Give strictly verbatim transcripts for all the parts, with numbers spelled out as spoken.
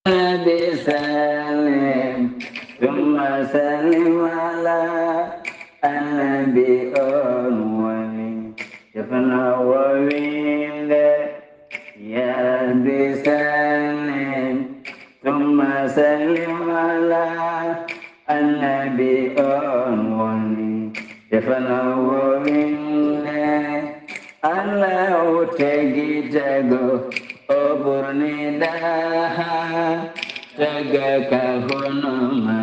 Nabi sallim, thumma sallim ala annabi on woni. Defno wo winde, ya Rabbi sallim, thumma sallim ala annabi on woni. Defno wo winde, Allahu tagi tago, o ɓurni ɗaha, taga ka hono ma.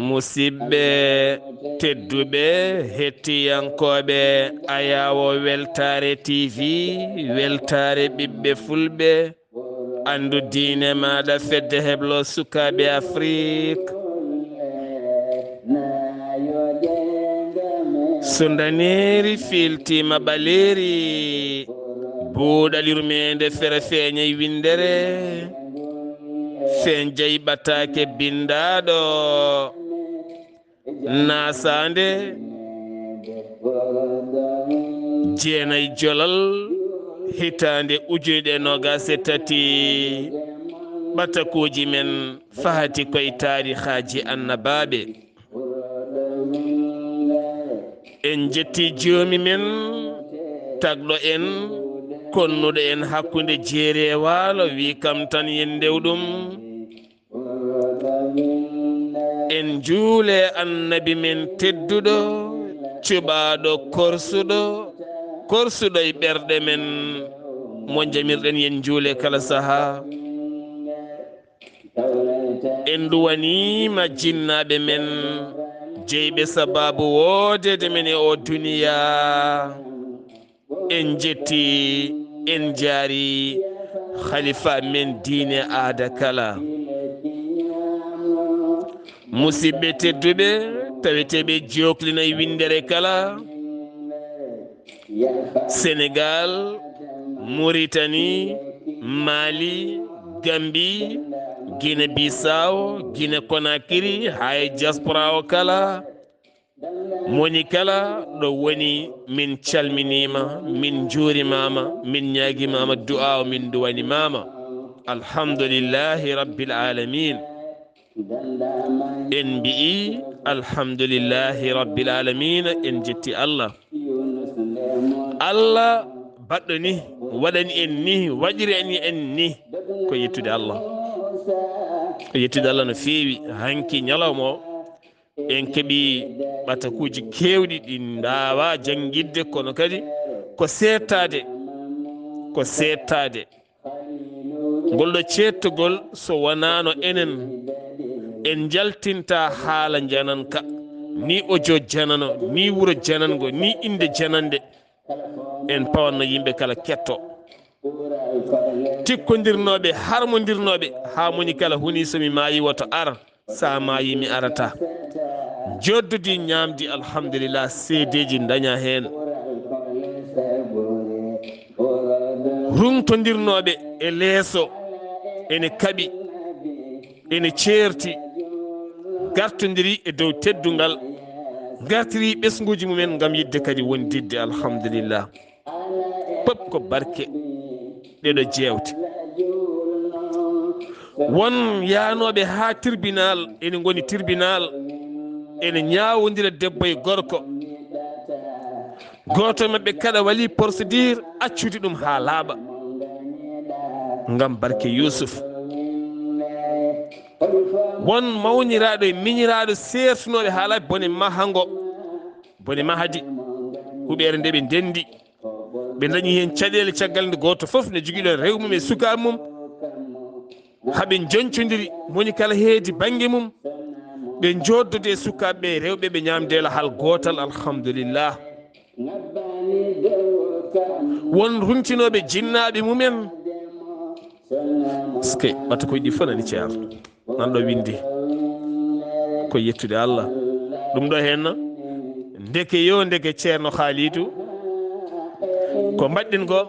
Musiɓɓe tedduɓe, hettiyankooɓe Ayawo Weltaare T V, weltaare ɓiɓɓe fulɓe, anndu diine maaɗa, fedde heblo sukaaɓe Afrik. So ndaneeri fiiltiima ɓaleeri, buuɗal yurmeende fere feeñay winndere, feeñ jay ɓataake binndaaɗo, naasaande jeenay jolal, hitaande ujunere e noogaas e tati, ɓatakuuji men fahati koye taarihaaji annabaaɓe. En njetti joomi men, tagɗo en, konnuɗo en hakkunde jeeri e waalo, wi kam tan yen ndew ɗum. En njuule annabi men tedduɗo, cuɓaaɗo korsuɗo, korsuɗo e ɓerɗe men, mo njamirɗen yen njuule kala sahaa. En nduwaniima jinnaaɓe men, jeyɓe sabaabu woodeede men e oo duniyaa. En njetti, en njaari khalifa men diine aada kala. Musiɓɓe tedduɓe, taweteeɓe joklinay winndere kala. Senegal, Mauritanie, Mali, Gambie, Guinée Bissau, Guinée Conakry, hay diaspora o kala. Moni kala ɗo woni, min calminiima, min njuurimaama, min ñaagimaama du'a o, min duwanimaama. Alhamdulillahi Rabbil Alamin. En mbi'i, Alhamdulillahi Rabbil Alamina, en jetti Allah. Allah baɗɗo ni, waɗani en ni, waɗirani en ni, ko yettude Allah. Ko yettude Allah no feewi, hanki ñalawma o, en keɓi ɓatakuuji keewɗi ɗi ndaawa janngidde, kono kadi ko seettaade, ko seettaade. Ngol ɗo ceettogol, so wanaano enen, en njaltinta haala jananka, ni ojo janano, ni wuro janango, ni innde janande, en pawanno yimɓe kala ketto. Tikkondirnooɓe, harmondirnooɓe, haa moni kala huni so mi maayi woto ar. Sa maayi mi arata. Joddodi ñaamdi, alhamdulillah, seedeeji daña heen. Ruŋtondirnooɓe e leeso ene kaɓi, ene ceerti, gartondiri e dow teddungal, ngartiri ɓesnguuji mumen ngam yiɗde kadi wondidde, alhamdulillah. Pop ko barke ɗeɗo jeewte. Won yaanooɓe haa tribunal, ene ngoni tribunal, ene ñaawondira debbo e gorko. Gooto e maɓɓe kala wali procédure accude ɗum haa laaɓa ngam barke Yuusuf. Won mawniraaɗo e miñiraaɗo seertunooɓe haa laaɓi bone mahango, bone mahadi, huɓeere nde ɓe ndenndi. Ɓe dañi heen caɗeele, caggal nde gooto fof ne jogii ɗoon rew mum e sukaaɓe mum. Haɓe njoncondiri, moni kala heedi bannge mum. Ɓe njooddode e sukaaɓe ɓe, rewɓe ɓe ñaamde lahal gootal, alhamdulillah. Won runtinooɓe jinnaaɓe mumen. Ske, ɓata koyɗi fof nani ceer. Nan ɗo windi ko yettude Allah. Ɗum ɗo heen, ndeke yo, ndeke Ceerno Haalidu, ko mbaɗɗen ko,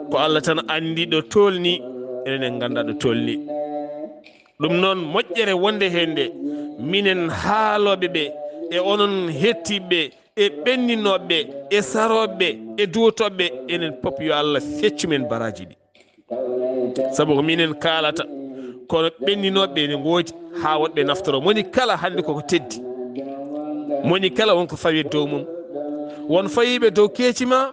ko Allah tan anndi ɗo tolni, enen en ngannda ɗo tolni. Ɗum noon, moƴƴere wonde heen nde, minen haalooɓe ɓe, e onon hettiiɓe ɓe, e ɓenninooɓe ɓe, e sarooɓe ɓe, e duwotooɓe ɓe, enen pop yo Allah feccu men baraaji ɗi. Sabu ko minen kaalata, kono ɓenninooɓe ɓe ne ngoodi, haa woɗɓe naftoro. Moni kala hannde koko teddi. Moni kala won ko fawi e dow mum. Won fayiiɓe dow keeci ma,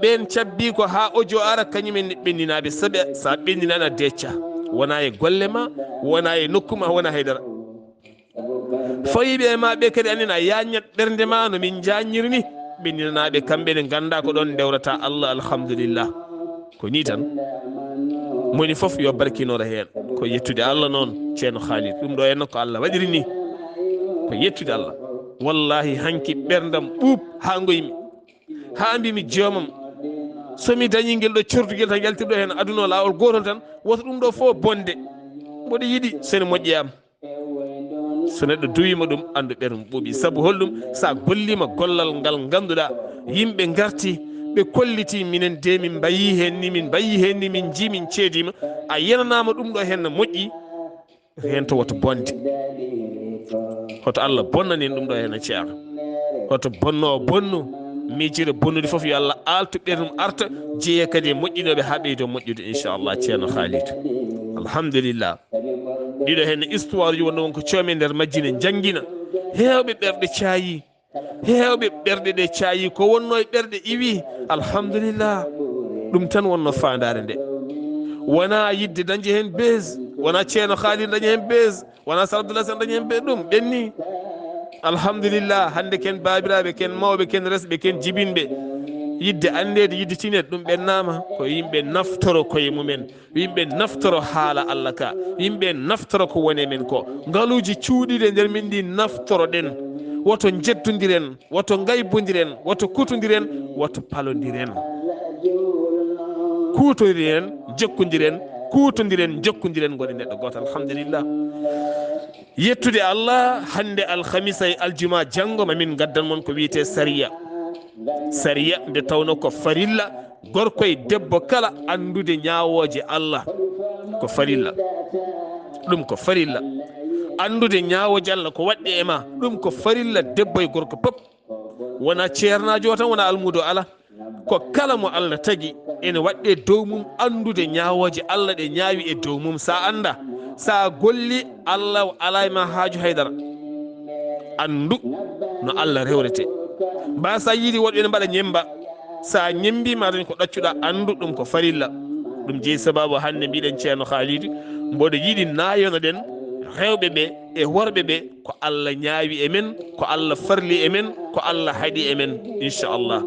ɓeen cabbii ko haa ojo ara, kañumen ne ɓenninaaɓe. Sabu sa ɓenninani a decca. Wona e golle ma, wona e nokku ma, wona haydara. Fawiiɓe e ma ɓe kadi anen a yaññat ɓernde ma no min jaññiri ni. Ɓenninanaaɓe kamɓe ne ngannda ko ɗon ndewrata Allah, alhamdulillah. Ko ni tan. Moni fof yo barkinoro heen. Ko yettude Allah noon, Ceerno Khalid. Ɗum ɗo henna ko Allah waɗiri ni. Ko yettude Allah. Wallahi hanki ɓerndam ɓuuɓ haa ngoymi. Haa mbimi joomam, so mi dañi ngel ɗo cordugel tan yaltirɗo heen aduna o laawol gootol tan, woto ɗum ɗo fof bonde. Mboɗo yiɗi so ene moƴƴi e am. So neɗɗo duwiima ɗum, anndu ɓerum ɓuuɓi. Sabu holɗum? Sa golliima gollal ngal ngannduɗaa, yimɓe ngarti, ɓe kolliti, minen de min mbayi heen ni, min mbayi heen ni, min nji, min ceediima. A yenanaama ɗum ɗo heen no moƴƴi, heen to woto bonde. Hoto Allah bonnan en ɗum ɗo heen, Ceerno. Hoto bonno o bonnu, miijire bonnude fof yo Allah aaltu ɓerum arta, jeeya kadi e moƴƴinooɓe haa ɓeydo moƴƴude, inchallah, Ceerno Khalid. Alhamdulillah. Ɗiɗo heen histoire ji wonno won ko coomi e nder majji ne njanngina. Heewɓe ɓerɗe caayi. Heewɓe ɓerɗe ɗe caayi ko wonno e ɓerɗe iwi. Alhamdulillah. Ɗum tan wonno faandaare nde. Wona yiɗde dañde heen bees. Wona Ceerno Khalid daña heen bees. Wona Sar Abdoulaye Sane daña heen bees. Ɗum ɓenni. Alhamdulillah. Hannde ken baabiraaɓe, ken mawɓe, ken resɓe, ken jibinɓe. Yiɗde anndeede, yiɗde tineede, ɗum ɓennaama. Ko yimɓe naftoro koye mumen. Yimɓe naftoro haala Allah ka. Yimɓe naftoro ko woni e men ko. Ngaluuji cuuɗiiɗi e nder min ɗi naftoroɗen. Woto njeddondiren, woto ngaybondiren, woto kutondiren, woto palondiren. Kuutondiren, jokkondiren, kuutondiren, jokkondiren, ngoɗen neɗɗo gooto. Alhamdulillah. Yettude Allah, hannde alhamisa e aljuma, janngo ma min ngaddan mon ko wiyetee sariya. Sariya nde tawno ko farilla gorko e debbo kala anndude ñaawooje Allah. Ko farilla. Ɗum ko farilla. Anndude ñaawooje Allah ko waɗɗe e ma, ɗum ko farilla debbo e gorko pop. Wona ceernaajo o tan, wona almuudo, ala. Ko kala mo Allah tagi ene waɗɗe dow mum anndude ñaawooje Allah ɗe ñaawi e dow mum. Sa annda, sa golli, Allah ala e ma haaju haydara. Anndu no Allah rewrete. Mba sa yiɗi woɗɓe ne mbaɗa ñemba, sa ñembi ma dañ ko ɗaccuɗa, anndu ɗum ko farilla. Ɗum jeyi sababu hannde mbiɗen Ceerno Khalid, mboɗo yiɗi nayonoɗen rewɓe ɓe e worɓe ɓe ko Allah ñaawi e men, ko Allah farli e men, ko Allah haɗi e men, inchallah.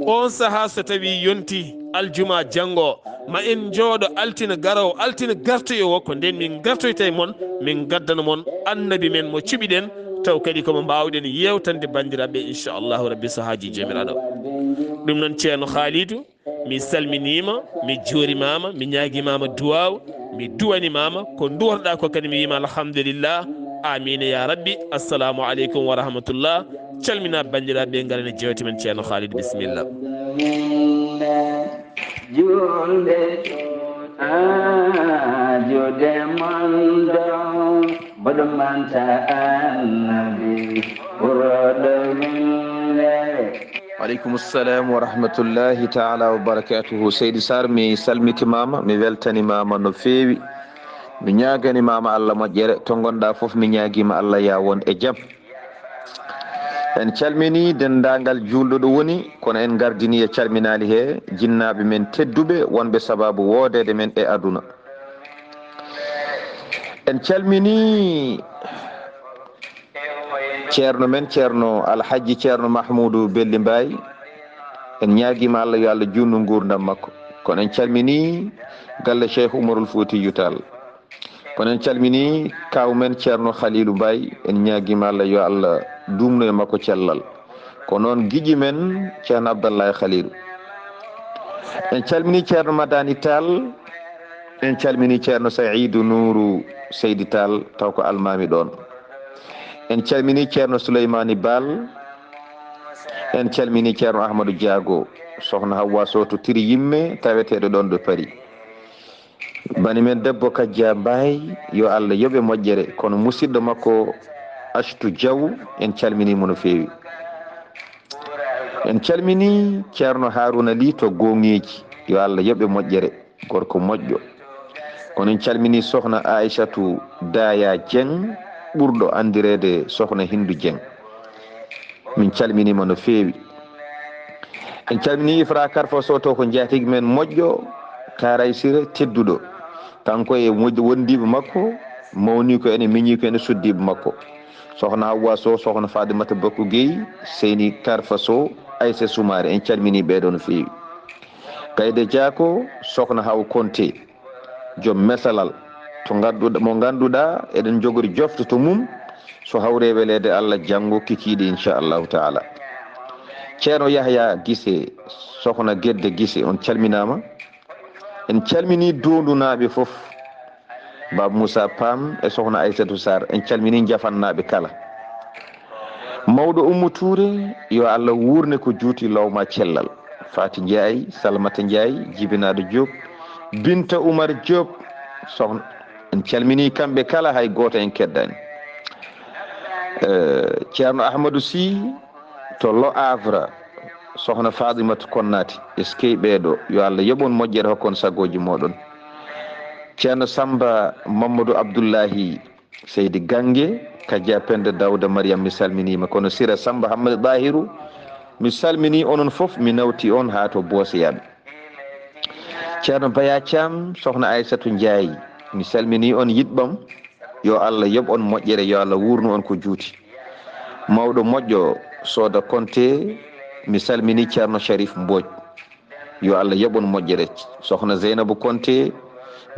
On saha so tawi yonti aljuma janngo, ma en njooɗo altine garowo, altine gartoyo o, ko nden min gartoyta e mon, min gaddana mon annabi men mo cuɓiɗen, taw kadi ko mo mbaawɗen yewtande banndiraaɓe, inchallahu rabbi, so haaji Joomiraaɗo. Ɗum noon, Ceerno Khalidou, mi salminiima, mi juurimaama, mi ñaagimaama duwaaw, mi duwanimaama ko duwatoɗaa ko kadi, mi wiima alhamdulillah, amiina ya rabbi. Assalamu aleykum wa rahmatullah. Calmina banndiraaɓe, ngaren e jewte men. Ceerno Khalid, bisimilla. Julde ajude mondo, bodo manta annabi, urodo winde. Waaleykum salam wa rahmatullahi taala wa barakatuhu. Seydi Sarr, mi salmitimaama, mi weltanimaama no feewi. Mi ñaagani maama Allah moƴƴere, to ngonɗa fof mi ñaagiima Allah ya won e jam. En calmini denndaangal juulɗo ɗo woni, kono en ngardini e calminaali he jinnaaɓe men tedduɓe wonɓe sababu woodeede men e aduna. En calmini ceerno men, Ceerno Alhajji Ceerno Mahmuudu Belli Mbaay. En ñaagiima Allah yo Allah juutnu nguurndam makko. Kono en calmini galle Cheikh Umarul Fuutiyu Taal. Kono en calmini kaaw men Ceerno Khalilu Mbaay, en ñaagiima Allah yo Allah duumnu e makko cellal. Ko noon giƴi men Ceerno Abdallahi Khalilu. En calmini Ceerno Madani Taal, en calmini Ceerno Saidu Nuuru Seydi Taal, taw ko almaami ɗoon. En calmini Ceerno Suleymaani Baal, en calmini Ceerno Ahmadu Jaago, Sohna Hawwa Sow to Tiri Yimme, taweteeɗo ɗoon ɗo Paris. Bani men debbo Kajja Mbaay, yo Allah yoɓe moƴƴere, kono musidɗo makko Astu Jaw, en calminiimo no feewi. En calmini Ceerno Haruna Ly to Goŋeeji, yo Allah yoɓe moƴƴere, gorko moƴƴo. Kono en calminii Sokhna Aissatou Daya Dieng, ɓurɗo anndireede Sokhna Hinndu Dieng. Min calminiima no feewi. En calminii Ifra Karfa Sow to ko njaatigi men moƴƴo, Karaysire tedduɗo. Kanko e moƴƴo wondiiɓe makko, mawniiko en e miñiiko en e suddiiɓe makko. Sokhna Hawwa Sow, Sokhna Fadimata Bakku Gueye, Seyni Karfa Sow, Aissa Soumaré, en calminii ɓeeɗo no feewi. Kayde Diako, Sokhna Haw Konte, joom mesalal, to ngannduɗa, mo ngannduɗaa eɗen njogori jofte to mum, so hawre weleede Allah janngo kikiiɗe, inchallahu taala. Ceerno Yahya Gise, Sokhna Gedde Gise, on calminaama. En calminii Doondunaaɓe fof, Baaba Moussa Pam e Sokhna Aissatou Sarr, en calminii Njafannaaɓe kala. Mawɗo Ummu Tuure, yo Allah wuurne ko juuti lawma cellal. Faati Njaay, Salmata Njaay, Jibinaaɗo Diop, Binta Umar Diop, Sokhna, en calminii kamɓe kala, hay gooto en keddaani. Eh, Ceerno Ahmadou Sy to Le Havre, Sokhna Fadimata Konnaati, eskey ɓeeɗo, yo Allah yoɓon moƴƴere, hokkon sagooji mooɗon. Ceerno Samba Mamadou Abdoullahi, Seydi Gange, Kaja Penda Dawda Mariam, mi salminiima. Kono Sira Samba Hammadi Dahiru, mi salminii onon fof, mi nawti on haa to Booseyaaɓe. Ceerno Baya Thiam, Sokhna Aissatou Ndiaye, mi salminii on yiɗɓam. Yo Allah yoɓ on moƴƴere, yo Allah wuurnu on ko juuti. Mawɗo moƴƴo Sooda Konte, mi salminii Ceerno Sharif Mbodj. Yo Allah yoɓ on moƴƴere. Sokhna Zeynabu Konte,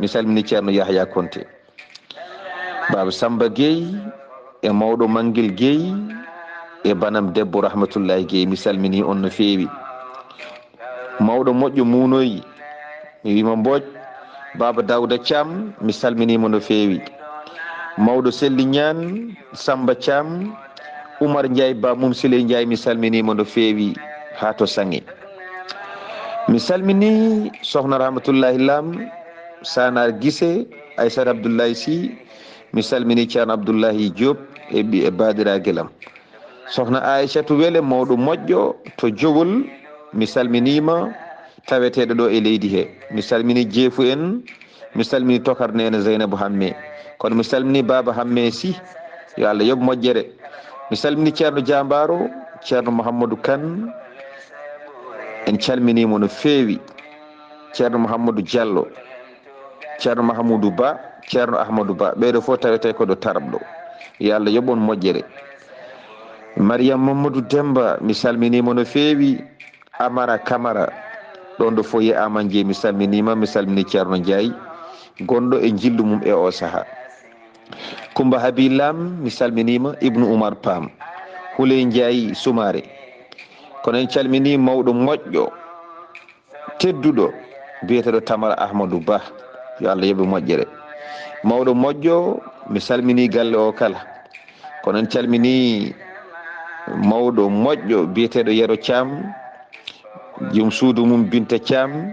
mi salminii Ceerno Yahya Konte. Baaba Samba Gueye e mawɗo Manngel Gueye e banam debbo Rahmatullahi Gueye, mi salminii on no feewi. Mawɗo moƴƴo Muunoy, mi wiima Mbodj, Baaba Dawda Thiam, mi salminiima no feewi. Mawɗo Selli Ñaan, Samba Thiam, Umar Ndiaye, Ba Mum Siley Ndiaye, mi salminiima no feewi haa to Saŋe. Mi salminii Sokhna Rahmatullahi Lam, Sanar Gise, Aissata Abdoulaye Sy, mi salminii Ceerno Abdoulahi Diop e ɓi-, e baadiraagel am. Sokhna Aissatou Wele, mawɗo moƴƴo to Jowol, mi salminiima, taweteeɗo ɗo e leydi he. Mi salminii jeefu en, mi salminii Tokar Neene Zeynabu Hamme. Kono mi salminii Baaba Hamme Sy, yo Allah yoɓ moƴƴere. Mi salminii Ceerno Jaambaaro, Ceerno Mouhamadou Kane, en calminiima no feewi. Ceerno Mouhamadou Diallo, Ceerno Mahamoudou Ba, Ceerno Ahmadou Ba, ɓeeɗo fof tawetee ko ɗo Tarab ɗo. Yo Allah yoɓ on moƴƴere. Mariam Mamadou Demba, mi salminiima no feewi. Amara Camara, ɗoon ɗo Foyer Aman Dieng, mi salminiima, mi salminii Ceerno Ndiaye, gonɗo e njillu mum e oo sahaa. Kumba Habi Lam, mi salminiima, Ibnu Umar Pam, Huley Ndiaye Soumaré. Kono en calminii mawɗo moƴƴo, tedduɗo, biyeteeɗo Tamara Ahmadou Ba, yo Allah yoɓ e moƴƴere. Mawɗo moƴƴo, mi salminii galle o kala. Kono en calminii mawɗo moƴƴo biyeteeɗo Yero Thiam, joom suudu mum Binta Thiam.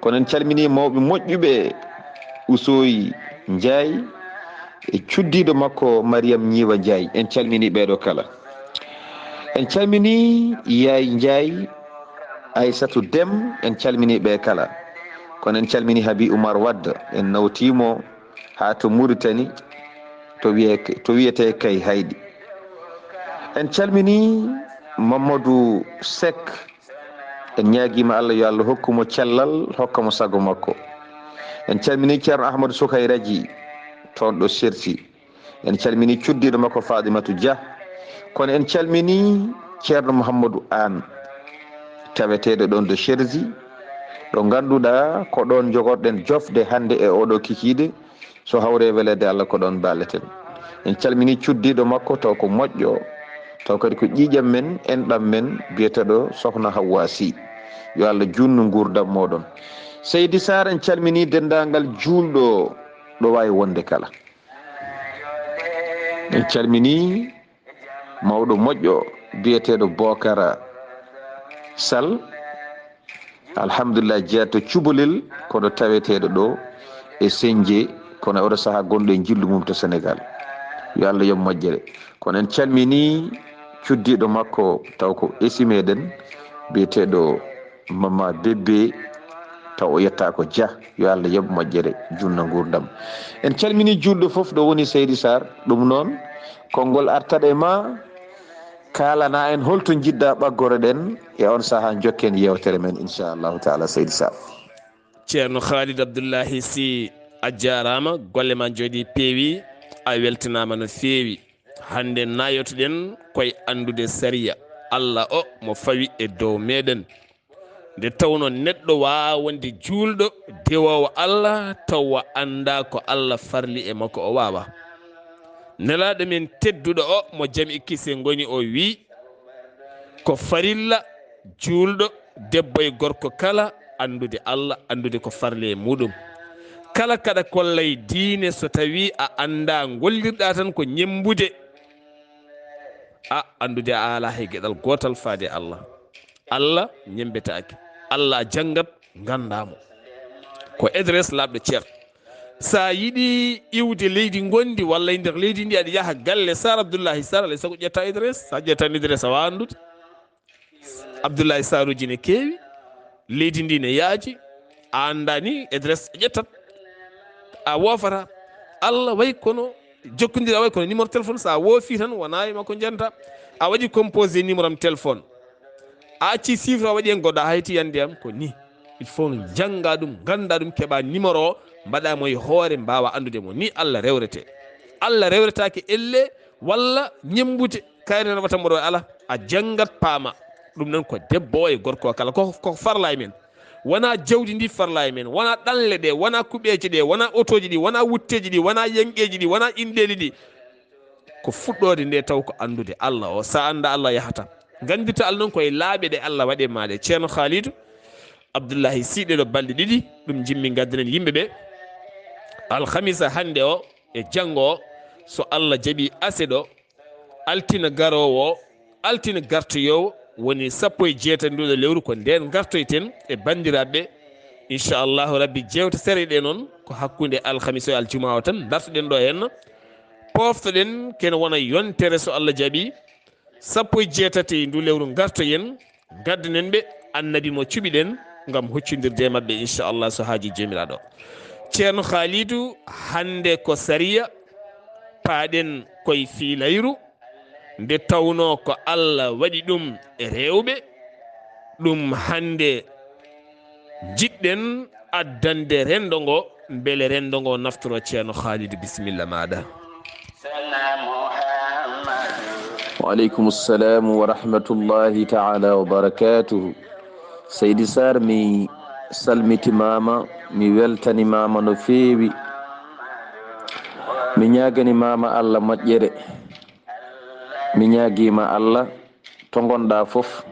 Kono en calminii mawɓe moƴƴuɓe, Usooyi Ndiaye e cuddiiɗo makko Mariam Ñiiwa Ndiaye. En calminii ɓeeɗo kala. En calminii Yaay Ndiaye, Aissatou Dem, en calminii ɓe kala. Kono en calminii Habi Oumar Wade, en nawtii mo haa to Mauritanie, to wiye-, to wiyetee Kay Haydi. En calminii Mamadou Seck, en ñaagiima Allah yo Allah hokku mo cellal, hokka mo sago makko. En calminii Ceerno Ahmadou Soukay Raji, toon ɗo Serti. En calminii cuddiiɗo makko Fadimatu Dia. Kono en calminii Ceerno Mouhamadou Aan, taweteeɗo ɗoon ɗo Serti, ɗo ngannduɗaa ko ɗoon njogorɗen jofde hannde e oɗo kikiiɗe. So hawre weleede Allah, ko ɗoon mbaaleten. En calminii cuddiiɗo makko, taw ko moƴƴo, taw kadi ko ƴiiƴam men, enɗam men, biyeteeɗo Sokhna Hawwa Sy. Yo Allah juutnu nguurndam mooɗon. Seydi Sarr, en calminii denndaangal juulɗo ɗo waawi wonde kala. En calminii mawɗo moƴƴo biyeteeɗo Bokara Sall. Alhamdulillah, jeyaa to Cubalel, kono taweteeɗo ɗo e Senje, kono oɗo sahaa gonɗo e njillu mum to Senegal. Yo Allah yoɓ moƴƴere. Kono en calminii cuddiiɗo makko, taw ko esi meɗen, biyeteeɗo Mama Bébé, Taw o yetta ko Dia, yo Allah yoɓ moƴƴere, junna nguurndam. En calmini juulɗo fof ɗo woni, Seydi Sarr. Ɗum noon, konngol artat e ma, kaalana en hol to njiɗɗa ɓaggoro ɗen, e on saha jokken yewtere men, inchallahu taala, Seydi Sarr. Ceerno Khalid Abdullahi Sy, a jaaraama, golle ma njooɗi peewi, a weltanaama no feewi. Hannde nayotoɗen koye anndude sariya Allah o mo fawi e dow meɗen. Nde tawno neɗɗo waawaa wonde juulɗo, dewoowo Allah, tawa anndaa ko Allah farli e makko, o waawaa. Nelaaɗo men tedduɗo o mo jam e kise ngoni o wii, ko farilla juulɗo debbo e gorko kala anndude Allah, anndude ko farli e muɗum. Kala kaɗa kollay diine, so tawi a anndaa, ngollirɗa tan ko ñemmbude, a anndude a alaa hay geɗal gootal faade Allah. Allah ñemmbetaake. Allah a janngat, nganndaa mo. Ko adresse laaɓɗo ceer. Sa yiɗi iwde leydi ngondi walla e nder leydi ndi, aɗa yaha galle Sar Abdullahi Sar, alay sago ƴetta adresse. Sa ƴettan adresse, a waawaa anndude. Abdullahi Saruji ne keewi, leydi ndi ne yaaji, a anndaa ni adresse a ƴettat. A woofata. Allah way kono jokkondiral, way kono numéro téléphone, sa woofi tan wona e makko njantaa. A waɗi composé numéro am téléphone. A acci chiffre, a waɗi hen goɗɗo, a hayti yande am ko ni. Il faut njannga ɗum, ngannda ɗum, keɓa numéro o, mbaɗa mo e hoore, mbaawa anndude mo. Ni Allah rewrete. Allah rewretaake elle walla ñemmbude. Kayre no wata mboɗo ala, a janngat paama. Ɗum noon ko debbo o e gorko o kala, ko, ko farla e men. Wona jawdi ndi farla e men, wona ɗanle ɗe, wona kuɓeeje ɗe, wona otooji ɗi, wona wutteeji ɗi, wona yenqeeji ɗi, wona inɗeeli ɗi. Ko fuɗɗoode nde taw ko anndude Allah o. Sa annda Allah yahata. Nganndirta Allah noon ko e laaɓe ɗe Allah waɗi ma ɗe. Ceerno Khalidou Abdullahi Sy, ɗeɗo balɗe ɗiɗi, ɗum jimmi ngaddanen yimɓe ɓe. Alhamisa hannde o e janngo o, so Allah jaɓi, aset o, altine garoowo o, altine gartoyoowo, woni sappo e jeetati nduɗo lewru, ko ndeen ngartoyten e banndiraaɓe. Inchallahu Rabbi, jeewte sere ɗe noon ko hakkunde alhamisa e aljuma o tan dartoɗen ɗo henna. Poftoɗen kene wona yontere, so Allah jaɓi, sappo e jeetati ndu lewru ngartoyen, ngaddanen ɓe Annabi mo cuɓiɗen ngam huccondirde e maɓɓe, inchallah, so haaji Joomiraaɗo. Ceerno Khalidou, hannde ko sariya, paaɗen koye fiilayru, nde tawnoo ko Allah waɗi ɗum e rewɓe, ɗum hannde njiɗɗen addande renndo ngo, mbele renndo ngo naftoro. Ceerno Khalidou, bisimilla maaɗa. Wa aleykum salam wa rahmatullahi taala wa barakatuhu. Seydi Sarr, mi salmitimaama, mi weltanimaama no feewi. Mi ñaagani maama Allah moƴƴere. Mi ñaagiima Allah to ngonɗa fof,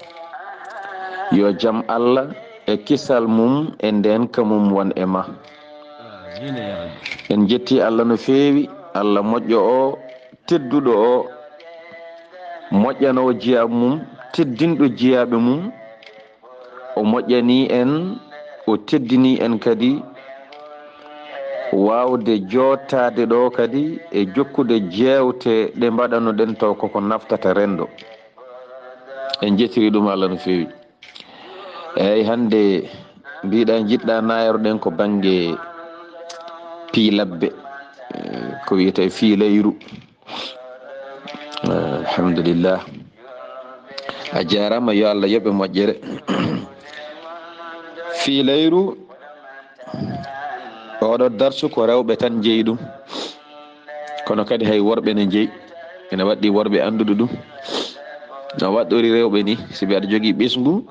yo jam Allah e kisal mum e ndeenka mum won e ma. En njetti Allah no feewi, Allah moƴƴo o, tedduɗo o, moƴƴanoowo jiyaaɓe mum, teddinɗo jiyaaɓe mum. O moƴƴanii en, o teddinii en kadi waawde jooɗtaade ɗo kadi e jokkude jeewte ɗe mbaɗanoɗen taw koko naftata renndo. En njettirii ɗum Allah no feewi. Eeyi, hannde mbiɗa njiɗɗa naayorɗen ko bannge piilabbe, eh, ko wiyetee fiilayru. Alhamdulillah. A jaaraama, yo Allah yoɓe moƴƴere. Fiilayru, oɗo darsu ko rewɓe tan njeyi ɗum. Kono kadi hay worɓe ne njeyi. Ene waɗɗi worɓe annduɓe ɗum. No waɗɗori rewɓe ni, sibi aɗa jogii ɓesngu,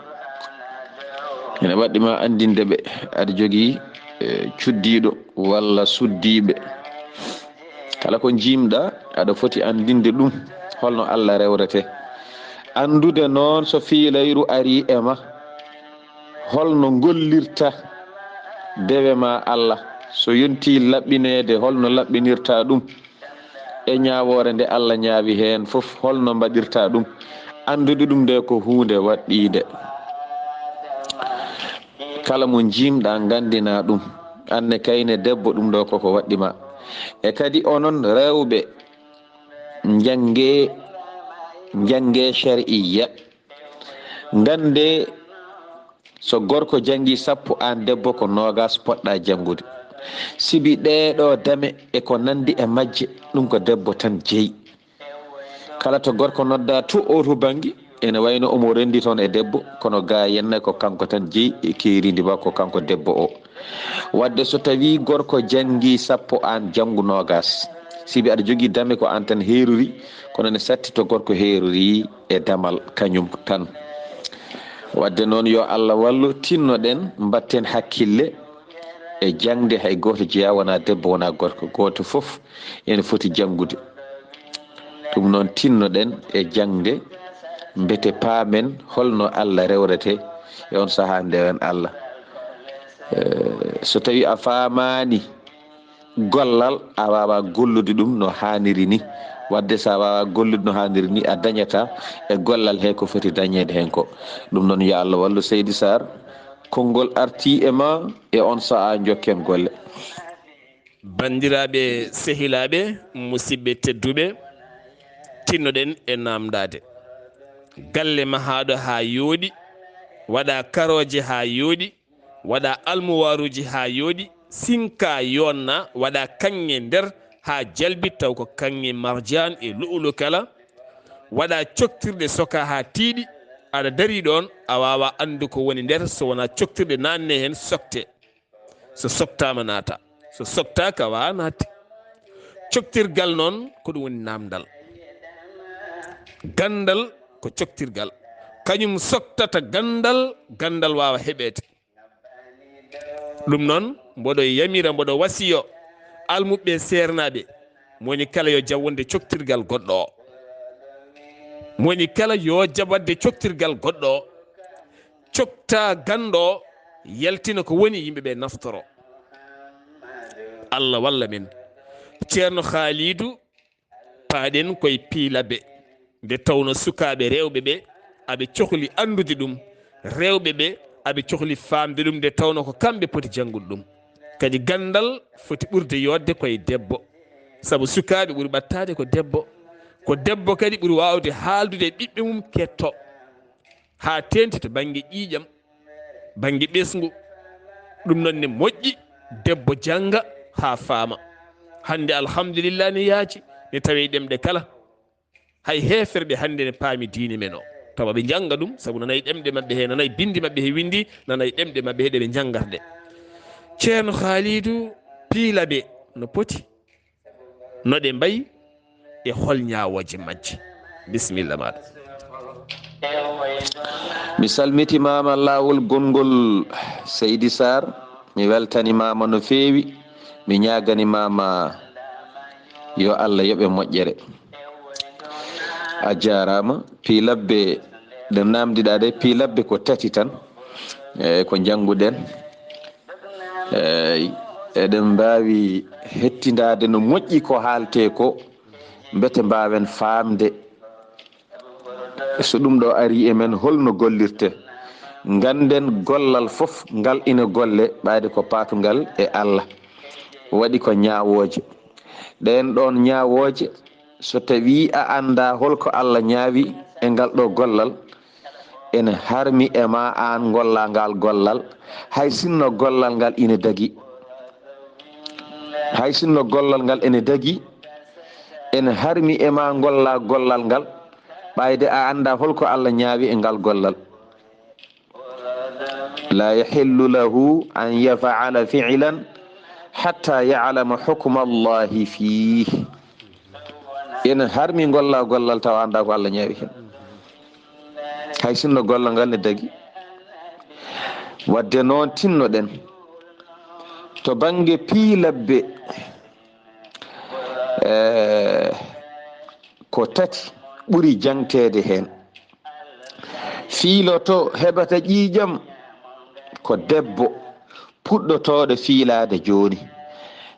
ene waɗɗi ma anndinde ɓe. Aɗa jogii, eh, cuddiiɗo walla suddiiɓe. Kala ko njiimɗa, aɗa foti anndinde ɗum, holno Allah rewrete. Anndude noon so fiilayru arii e ma, holno ngollirta dewe ma Allah. So yontii laɓɓineede, holno laɓɓinirta ɗum. E ñaawoore nde Allah ñaawi heen fof, holno mbaɗirta ɗum. Anndude ɗum nde ko huunde waɗɗiinde. Kala mo njiimɗa, nganndina ɗum. Aan ne kayne debbo, ɗum ɗo koko waɗɗi ma. E kadi onon rewɓe, njannge, njannge shar'iyya. Nganndee So gorko janngi sappo, aan debbo ko noogas poɗɗa janngude. Sibi ɗee ɗoo dame e ko nanndi e majje, ɗum ko debbo tan jeyi. Kala to gorko nodda to oo to bannge, ene wayno omo renndi toon e debbo, kono gaa yenna ko kanko tan jeyi e keerindi makko kanko debbo o. Wadde so tawii gorko janngi sappo, aan janngu noogas. Sibi aɗa jogii dame ko aan tan heerori, kono ne satti to gorko heerori e damal kañum tan. Wadde noon yo Allah wallu, tinnoɗen mbatten hakkille e jaŋde, hay gooto jeyaa wonaa debbo wonaa gorko, gooto fof ene foti janngude. Ɗum noon tinnoɗen e jaŋde, mbete paamen holno Allah rewrete e on sahaa ndewen Allah. Eh, so tawii a faamaani gollal, a waawaa gollude ɗum no haaniri ni. Wadde so a waawaa gollude no haaniri ni, a dañataa e gollal he ko foti dañeede heen ko. Ɗum noon yo Allah wallu Seydi Sarr, konngol artii e ma e on sahaa njokken golle. Banndiraaɓe, sehilaaɓe, musidɓe tedduɓe, tinnoɗen e naamndaade. Galle mahaaɗo haa yooɗi, waɗa karooje haa yooɗi, waɗa almuwaaruuji haa yooɗi, sinka yonna, waɗa kaŋŋe nder haa jalbi taw ko kaŋŋe marjaan e lu'ulu kala, waɗa coktirɗe soka haa tiiɗi, aɗa darii ɗoon, a waawaa anndu ko woni nder so wonaa coktirɗe naatne heen sokte. So soktaama naata, so soktaaka waawaa naatde. Coktirgal noon ko ɗum woni naamndal. Ganndal ko coktirgal. Kañum soktata ganndal, ganndal waawa heɓeede. Ɗum noon mboɗo yamira, mboɗo wasiyo almuɓɓe seernaaɓe, mo woni kala yo jaɓ wonde coktirgal goɗɗo o. Mo woni kala yo jaɓ waɗde coktirgal goɗɗo o. Cokta ganndo o, yaltina ko woni yimɓe ɓe naftoro. Allah walla men. Ceerno Khalidou, paaɗen koye Piilabbe, nde tawno sukaaɓe rewɓe ɓe aɓe cohli anndude ɗum, rewɓe ɓe aɓe cohli faamde ɗum, nde tawno ko kamɓe poti janngude ɗum. Kadi ganndal foti ɓurde yooɗde koye debbo, sabu sukaaɓe ɓuri ɓattaade ko debbo. Ko debbo kadi ɓuri waawde haaldude e ɓiɓɓe mum ketto, haa teeŋti to bannge ƴiiƴam, bannge ɓesngu. Ɗum noon ne moƴƴi debbo jannga haa faama. Hannde alhamdulillah ne yaaji, ne tawee ɗemɗe kala. Hay heeferɓe hannde ne paami diine men o. Tawa ɓe njannga ɗum, sabu nanay ɗemɗe maɓɓe he, nanay binndi maɓɓe he winndi, nanay ɗemɗe maɓɓe he ɗe ɓe njanngata ɗe. Ceerno Khalidou Piilabbe no poti, no ɗe mbayi e hol ñaawooje majje. Bisimilla maaɗa. Mi salmitimaama laawol gonngol Seydi Sarr, mi weltanimaama no feewi, mi ñaaganimaama yo Allah yoɓe moƴƴere. A jaaraama, Piilabbe, ɗe naamndiɗaa ɗe, Piilabbe ko tati tan, e ko njannguɗen. Eey, eɗen mbaawi hettindaade no moƴƴi ko haaltee ko, mbete mbaawen faamde so ɗum ɗo arii e men, holno gollirtee. Ngannden gollal fof ngal ina golle, ɓayde ko paatungal e Allah. Waɗi ko ñaawooje. Ɗeen ɗoon ñaawooje, so tawii a anndaa hol ko Allah ñaawi e ngal ɗo gollal, ene harmi e ma aan ngolla ngal gollal, hay sinno gollal ngal ina dagi. Hay sinno gollal ngal ene dagi, ene harmi e ma ngolla gollal ngal, ɓayde a anndaa hol ko Allah ñaawi e ngal gollal. لا يحل له أن يفعل فعلا حتى يعلم حكم الله فيه. Ene harmi ngolla gollal tawa anndaa ko Allah ñaawi heen. Hay sinno gollal ngal ne dagi. Wadde noon tinnoɗen to bannge Piilabbe, eh, ko tati ɓuri jaŋteede heen. Fiiloto heɓata ƴiiƴam ko debbo puɗɗotooɗo fiilaade jooni.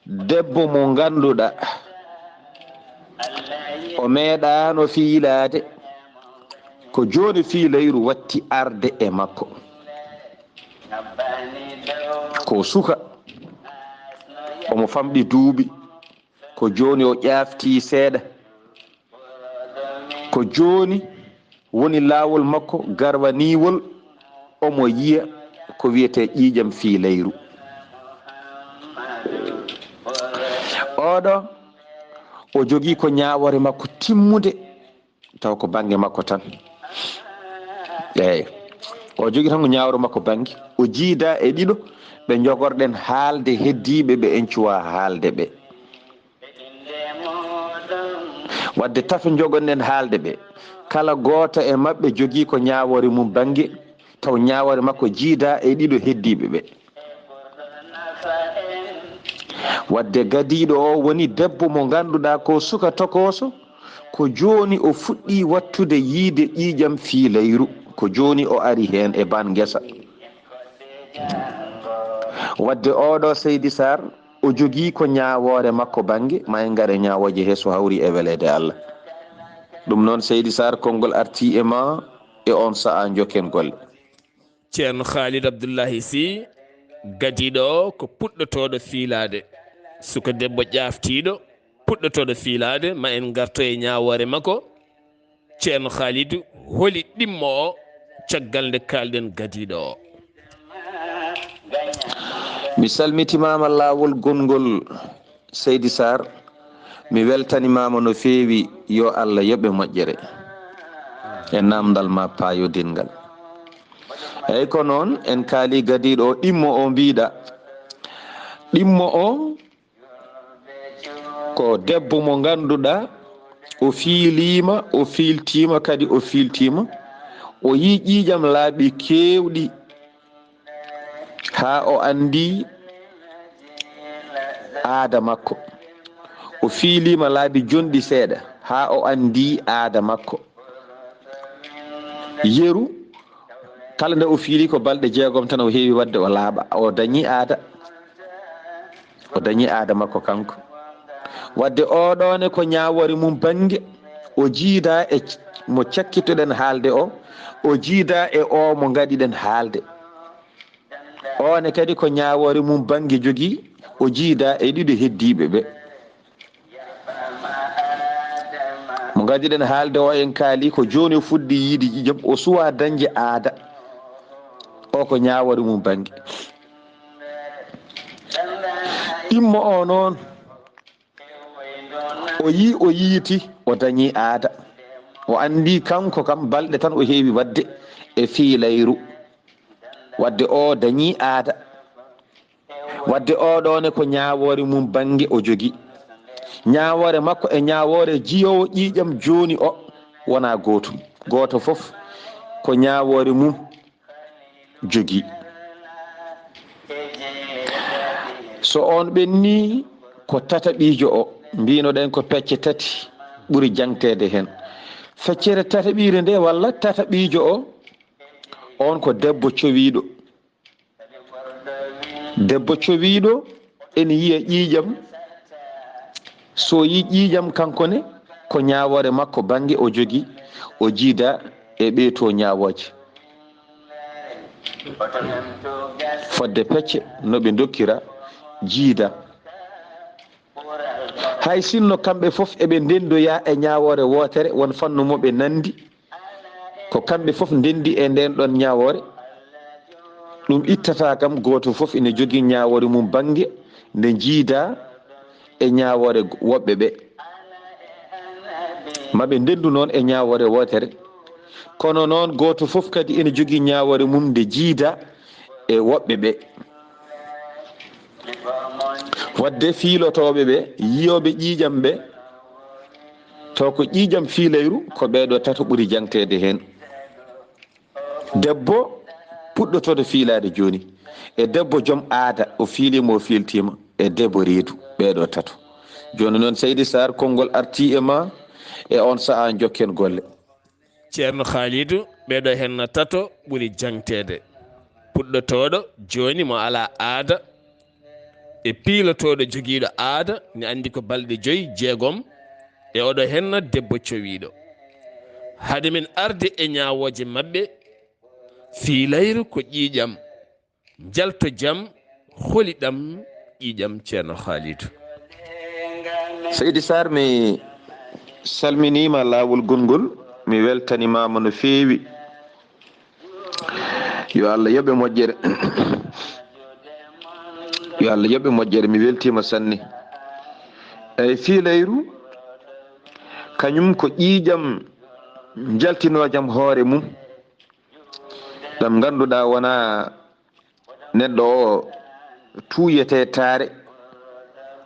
Debbo mo ngannduɗaa o meeɗaano fiilaade, ko jooni fiilayru watti arde e makko. Ko suka, omo famɗi duuɓi, ko jooni o ƴaaftii seeɗa. Ko jooni woni laawol makko garwaniiwol, omo yiya, ko wiyetee ƴiiƴam fii layru. Oɗo, o jogii ko ñaawoore makko timmude, taw ko bannge makko tan. Eey, o jogii tan ko ñaawoore makko bannge. O jiidaa e ɗiɗo ɓe njogorɗen haalde heddiiɓe ɓe en cuwaa haalde ɓe. Wadde tato njogonɗen haalde ɓe. Kala gooto e maɓɓe jogii ko ñaawoore mum bannge, taw ñaawoore makko jiidaa e ɗiɗo heddiiɓe ɓe. Wadde gadiiɗo o woni debbo mo ngannduɗaa ko suka tokooso, ko jooni o fuɗɗii wattude yiide ƴiiƴam fii layru, ko jooni o ari heen e baan ngesa. Wadde oɗo Seydi Sarr, o jogii ko ñaawoore makko bannge, ma en ngar e ñaawooje he so hawri e weleede Allah. Ɗum noon, Seydi Sarr, konngol artii e ma e oon sa'a, njokken golle. Ceerno Khalid Abdullahi Sy, gadiiɗo o ko puɗɗotooɗo fiilaade. Suka debbo ƴaaftiiɗo, puɗɗotooɗo fiilaade, ma en ngarto e ñaawoore makko. Ceerno Khalid, holi ɗimmo o caggal nde kaalɗen gadiiɗo o? Mi salmitimaama laawol gonngol, Seydi Sarr. Mi weltanimaama no feewi, yo Allah yoɓe moƴƴere e naamndal ma paayodinngal. Eey, ko noon en kaali gadiiɗo o, ɗimmo o mbiiɗa. Ɗimmo o ko debbo mo ngannduɗaa, o fiiliima, o fiiltiima, kadi o fiiltiima. O yii ƴiiƴam laaɓi keewɗi haa o anndi aada makko. O fiiliima laabi jonɗi seeɗa haa o anndi aada makko. Yeru, kala nde o fiili ko balɗe jeegom tan o heewi waɗde o laaɓa, o dañi aada. O dañi aada makko kanko. Wadde oɗo ne ko ñaawoore mum bannge, o jiidaa e c-, mo cakkitoɗen haalde o, o jiidaa e o mo ngaɗiɗen haalde. O ne kadi ko ñaawoore mum bannge jogii, o jiidaa e ɗiɗo heddiiɓe ɓe. Mo ngaɗiɗen haalde o, en kaali ko jooni o fuɗɗi yiide ƴiiƴam, o suwaa dañde aada. O ko ñaawoore mum bannge. Ɗimmo o noon, o yii, o yiiti, o dañi aada. O anndi kanko kam balɗe tan o heewi waɗde e fiilayru. Wadde o dañi aada. Wadde oɗo ne ko ñaawoore mum bannge o jogii. Ñaawoore makko e ñaawoore jiyoowo ƴiiƴam jooni o wonaa gootum. Gooto fof ko ñaawoore mum jogii. So on ɓenni ko tataɓiijo o, mbinoɗen ko pecce tati ɓuri jaŋteede heen. Feccere tataɓiire nde walla tataɓiijo o, on ko debbo cowiiɗo. Debbo cowiiɗo ene yiya ƴiiƴam. So yi ƴiiƴam kanko ne, ko ñaawoore makko bannge o jogii, o jiida e ɓee to ñaawooje. Fodde pecce no ɓe ndokkira jiida. Hay sinno kamɓe fof eɓe ndenndoya e ñaawoore wootere, won fannu mo ɓe nanndi, ko kamɓe fof ndenndi e ndeen ɗoon ñaawoore, ɗum ittataa kam. Gooto fof ina jogii ñaawoore mum bannge nde jiidaa e ñaawoore woɓɓe ɓe. Ma ɓe ndenndu noon e ñaawoore wootere. Kono noon, gooto fof kadi ina jogii ñaawoore mum nde jiidaa e woɓɓe ɓe. Wadde fiilotooɓe ɓe, yiyooɓe ƴiiƴam ɓe, taw ko ƴiiƴam fiilayru, ko ɓee ɗo tato ɓuri jaŋteede heen. Debbo puɗɗotooɗo fiilaade jooni, e debbo joom aada, o fiiliima, o fiiltiima, e debbo reedu, ɓee ɗo tato. Jooni noon, Seydi Sarr, konngol artii e ma, e oon sa'a njokken golle. Ceerno Khalidou, ɓee ɗo henna tato ɓuri jaŋteede. Puɗɗotooɗo jooni mo alaa aada, e piilotooɗo jogiiɗo aada, ne anndi ko balɗe joyi, jeegom, e oɗo henna debbo cowiiɗo. Hade min arde e ñaawooje maɓɓe, fiilayru ko ƴiiƴam, njalto jam, holi ɗam ƴiiƴam Ceerno Khalidou. Seydi Sarr, mi salminiima laawol gonngol, mi weltanimaama no feewi. Yo Allah yoɓe moƴƴere. Yo Allah yoɓe moƴƴere. Mi weltiima sanne. Eyi, fiilayru, kañum ko ƴiiƴam njaltinoojam hoore mum, ɗam ngannduɗaa wonaa neɗɗo o tuuyetee taare,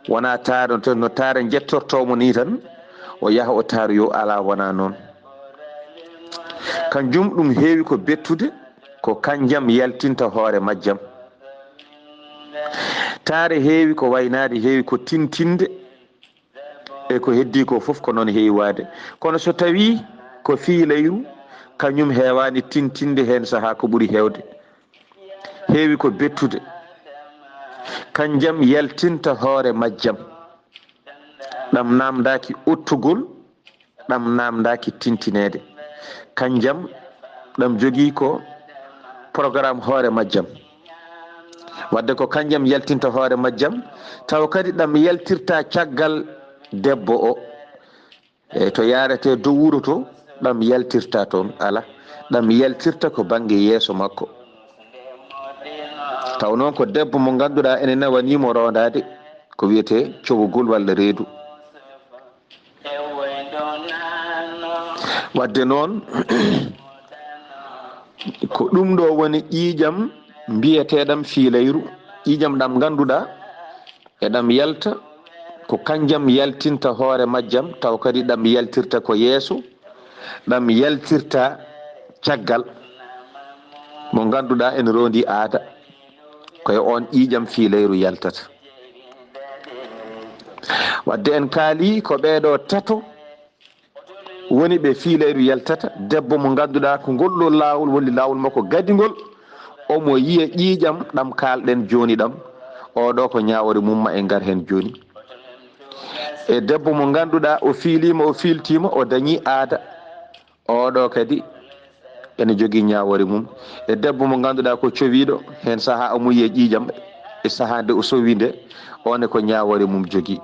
wonaa taare no, no taare njettortoo mo nii tan, o yaha o taaroyoo, alaa, wonaa noon. Kanjum ɗum heewi ko bettude, ko kanjam yaltinta hoore majjam. Taare heewi ko waynaade, heewi ko tintinde, e ko heddii ko fof ko noon heewi waade. Kono so tawii ko fiilayru, kañum heewaani tintinde heen sahaa ko ɓuri heewde. Heewi ko bettude. Kanjam yaltinta hoore majjam. Ɗam naamndaaki uttugol, ɗam naamndaaki tintineede. Kanjam ɗam jogii ko programme hoore majjam. Wadde ko kanjam yaltinta hoore majjam, taw kadi ɗam yaltirta caggal debbo o. E to yaarete dow wuro to, ɗam yaltirta toon, ala. Ɗam yaltirta ko bannge yeeso makko. Taw noon ko debbo mo ngannduɗaa ene nawanii mo roondaade, ko wiyetee cowogol walla reedu. Wadde noon, ko ɗum ɗo woni ƴiiƴam mbiyeteeɗam fiilayru, ƴiiƴam ɗam ngannduɗaa e ɗam yalta, ko kanjam yaltinta hoore majjam, taw kadi ɗam yaltirta ko yeeso, ɗam yaltirta caggal mo ngannduɗaa ene roondi aada, ko e oon ƴiiƴam fiilayru yaltata. Wadde en kaali ko ɓeeɗo tato woni ɓe fiilayru yaltata, debbo mo ngannduɗaa ko ngol ɗo laawol woni laawol makko gadingol, omo yiya ƴiiƴam ɗam kaalɗen jooni ɗam, oɗo ko ñaawore mum, ma en ngar heen jooni. E debbo mo ngannduɗaa o fiiliima, o fiiltiima, o dañii aada, oɗo kadi ene jogii ñaawore mum. E debbo mo ngannduɗaa ko cowiiɗo, heen sahaa omo yiya ƴiiƴam, e sahaa nde o sowi nde, oon e ko ñaawore mum jogii.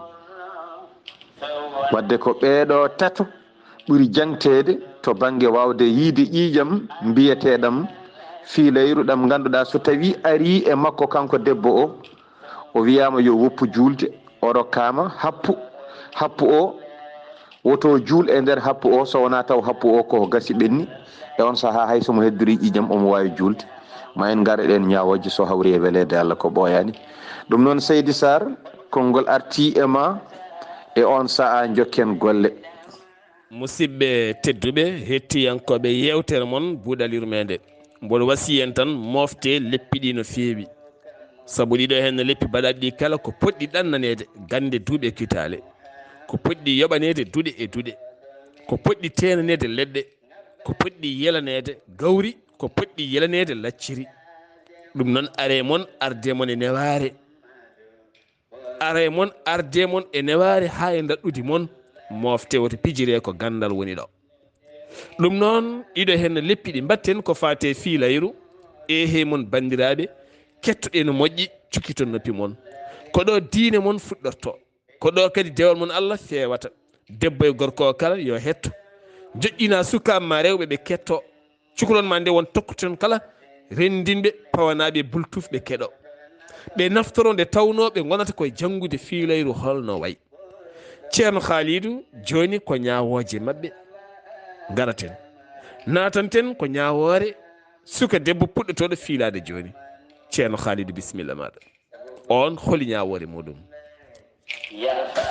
Wadde ko ɓeeɗo tato ɓuri jaŋteede to bannge waawde yiyde ƴiiƴam mbiyeteeɗam fiilayru, ɗam ngannduɗaa so tawii arii e makko kanko debbo o, o wiyaama yo woppu juulde, o rokkaama happu, happu o, woto juul e nder happu o, so wonaa taw happu o ko gasi ɓenni, e oon sahaa hay so mo heddorii ƴiiƴam omo waawi juulde. Ma en ngar eɗen ñaawooje so hawri e weleede Allah ko ɓooyaani. Ɗum noon Seydi Sarr, konngol artii e ma e oon sahaa, njokken golle. Musidɓe tedduɓe, hettiyankooɓe yeewtere mon Buuɗal Yurmeende, mboɗo wasiyii en tan moofte leppi ɗi no feewi. Sabu ɗiɗo heen no leppi baɗaaɗi ɗi kala ko potɗi ɗannaneede gannde duuɓe kitaale, ko potɗi yoɓaneede duɗe e duɗe, ko potɗi teenaneede leɗɗe, ko potɗi yelaneede gawri, ko potɗi yelaneede lacciri. Ɗum noon, aree mon, ardee mon e newaare. Aree mon, ardee mon e newaare haa e ndaɗɗudi mon, moofte woto pijiree ko ganndal woni ɗo. Ɗum noon, ɗiɗo heen no leppi ɗi mbaɗten ko faati e fiilayru, eehey mon banndiraaɓe, kettoɗen no moƴƴi, cukkiton noppi mon. Ko ɗo diine mon fuɗɗortoo, ko ɗo kadi dewal mon Allah feewata. Debbo e gorko o kala yo hetto. Joƴƴinaa sukaaɓe ma rewɓe ɓe kettoo. Cukalon ma nde won tokkuton kala renndinɓe, pawanaaɓe bultuf ɓe keɗo. Ɓe naftoro nde tawnoo ɓe ngonata koye janngude fiilayru holno wayi. Ceerno Khalidou, jooni ko ñaawooje maɓɓe ngaraten. Naatanten ko ñaawoore suka debbo puɗɗotooɗo fiilaade jooni. Ceerno Khalidou, bisimilla maaɗa. Oon holi ñaawoore muɗum?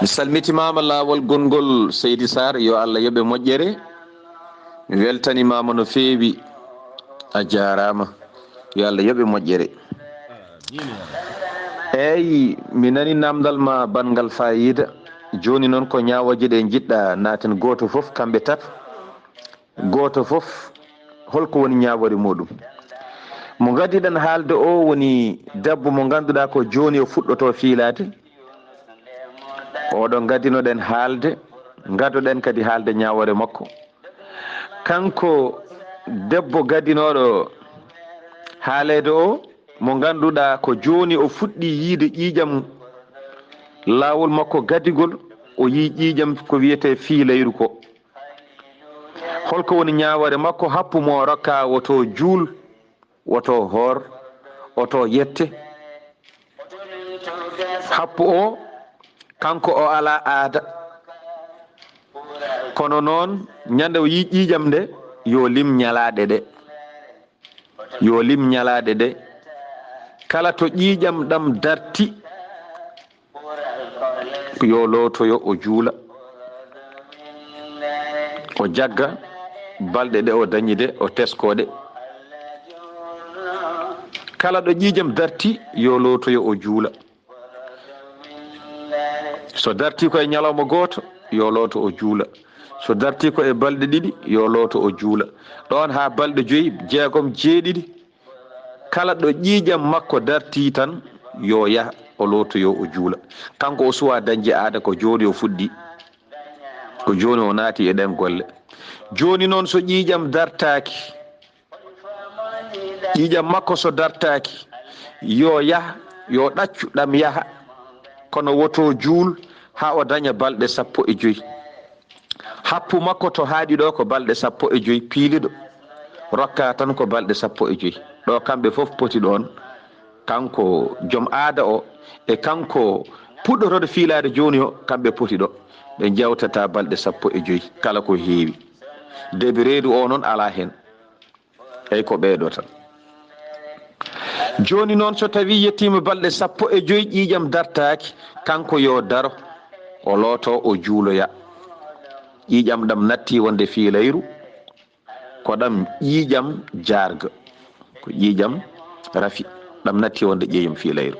Mi salmitimaama laawol gonngol Seydi Sarr, yo Allah yoɓe moƴƴere. Mi weltanimaama no feewi. A jaaraama. Yo Allah yoɓe moƴƴere. Eeyi, mi nani namdal ma banngal faayiida. Jooni noon ko ñaawooje ɗe njiɗɗa naaten gooto fof, kamɓe tato. Gooto fof, holko woni ñaawoore muɗum? Mo ngadiɗen haalde o woni debbo mo ngannduɗaa ko jooni o fuɗɗotoo fiilaade. Oɗo ngadinoɗen haalde, ngadoɗen kadi haalde ñaawoore makko. Kanko debbo gadinooɗo haaleede o, mo ngannduɗaa ko jooni o fuɗɗii yiyde ƴiiƴam laawol makko gadigol, o yii ƴiiƴam ko wiyetee fiilayru ko. Holko woni ñaawoore makko? Happu mo rokka woto juul. woto hoor, oto yette. Happu o, kanko o alaa aada. Kono noon, ñande o yii ƴiiƴam nde, yo lim ñalaaɗe ɗe. Yo lim ñalaaɗe ɗe. Kala to ƴiiƴam ɗam darti, yo lootoyo o juula. O jagga balɗe ɗe o dañi ɗe, o tesko ɗe. Kala ɗo ƴiiƴam darti, yo lootoyo o juula. So darti ko e ñalawma gooto, yo looto o juula. So darti ko e balɗe ɗiɗi, yo looto o juula. Ɗoon haa balɗe joyi, jeegom, jeeɗiɗi, kala ɗo ƴiiƴam makko darti tan, yo yah, o lootoyo o juula. Kanko o suwaa dañde aada, ko jooni o fuɗɗi. Ko jooni o naati e ɗeen golle. Jooni noon, so ƴiiƴam dartaaki, ƴiiƴam makko so dartaaki, yo yah, yo ɗaccu ɗam yaha, kono woto juul haa o daña balɗe sappo e joy. Happu makko to haaɗi ɗo ko balɗe sappo e joy piiliɗo, rokka tan ko balɗe sappo e joy. Ɗo kamɓe fof poti ɗoon, kanko joom aada o e kanko puɗɗotooɗo fiilaade jooni o, kamɓe poti ɗo. Ɓe njewtata balɗe sappo e joy, kala ko heewi. Debbi reedu o noon alaa heen. Eyi, ko ɓeeɗo tan. Jooni noon, so tawii yettiima balɗe sappo e joy, ƴiiƴam dartaaki, kanko yo daro, o looto, o juuloya. Ƴiiƴam ɗam natti wonde fiilayru, ko ɗam ƴiiƴam jaarga, ko ƴiiƴam rafi, ɗam natti wonde ƴiiƴam fiilayru.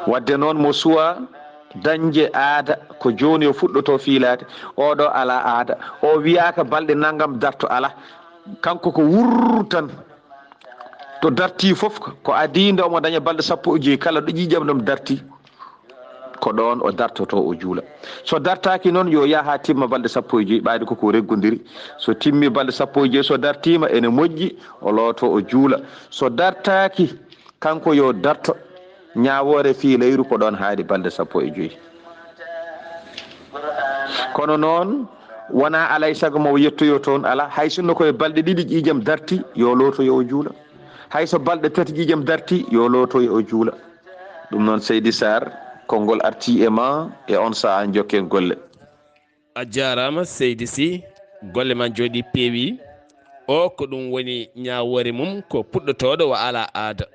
Wadde noon, mo suwa dañde aada, ko jooni o fuɗɗoto fiilaade, oɗo alaa aada, o wiyaaka balɗe nanngam darto, alaa. Kanko ko wurr tan. To darti fof, ko adii nde omo daña balɗe sappo e joy, kala ɗo ƴiiƴam ɗam darti, ko ɗoon o dartoto, o juula. So dartaaki noon, yo yah haa timma balɗe sappo e joy, ɓayde ko ko reggodiri. So timmi balɗe sappo e joy, so dartiima, ene moƴƴi, o looto, o juula. So dartaaki, kanko yo darto, ñaawoore fiilayru ko ɗoon haaɗi balɗe sappo e joy. Kono noon, wonaa alaa e sago mo yettoyoo toon, alaa. Hay sinno ko e balɗe ɗiɗi ƴiiƴam darti, yo lootoyo o juula. Hay so balɗe tati ƴiiƴam darti, yo lootoyo o juula. Ɗum noon, Seydi Sarr, konngol artii e ma e oon sahaa, njokken golle. A jaaraama, Seydi Sy, golle ma njooɗii, peewi. O ko ɗum woni ñaawoore mum, ko puɗɗotooɗo o alaa aada.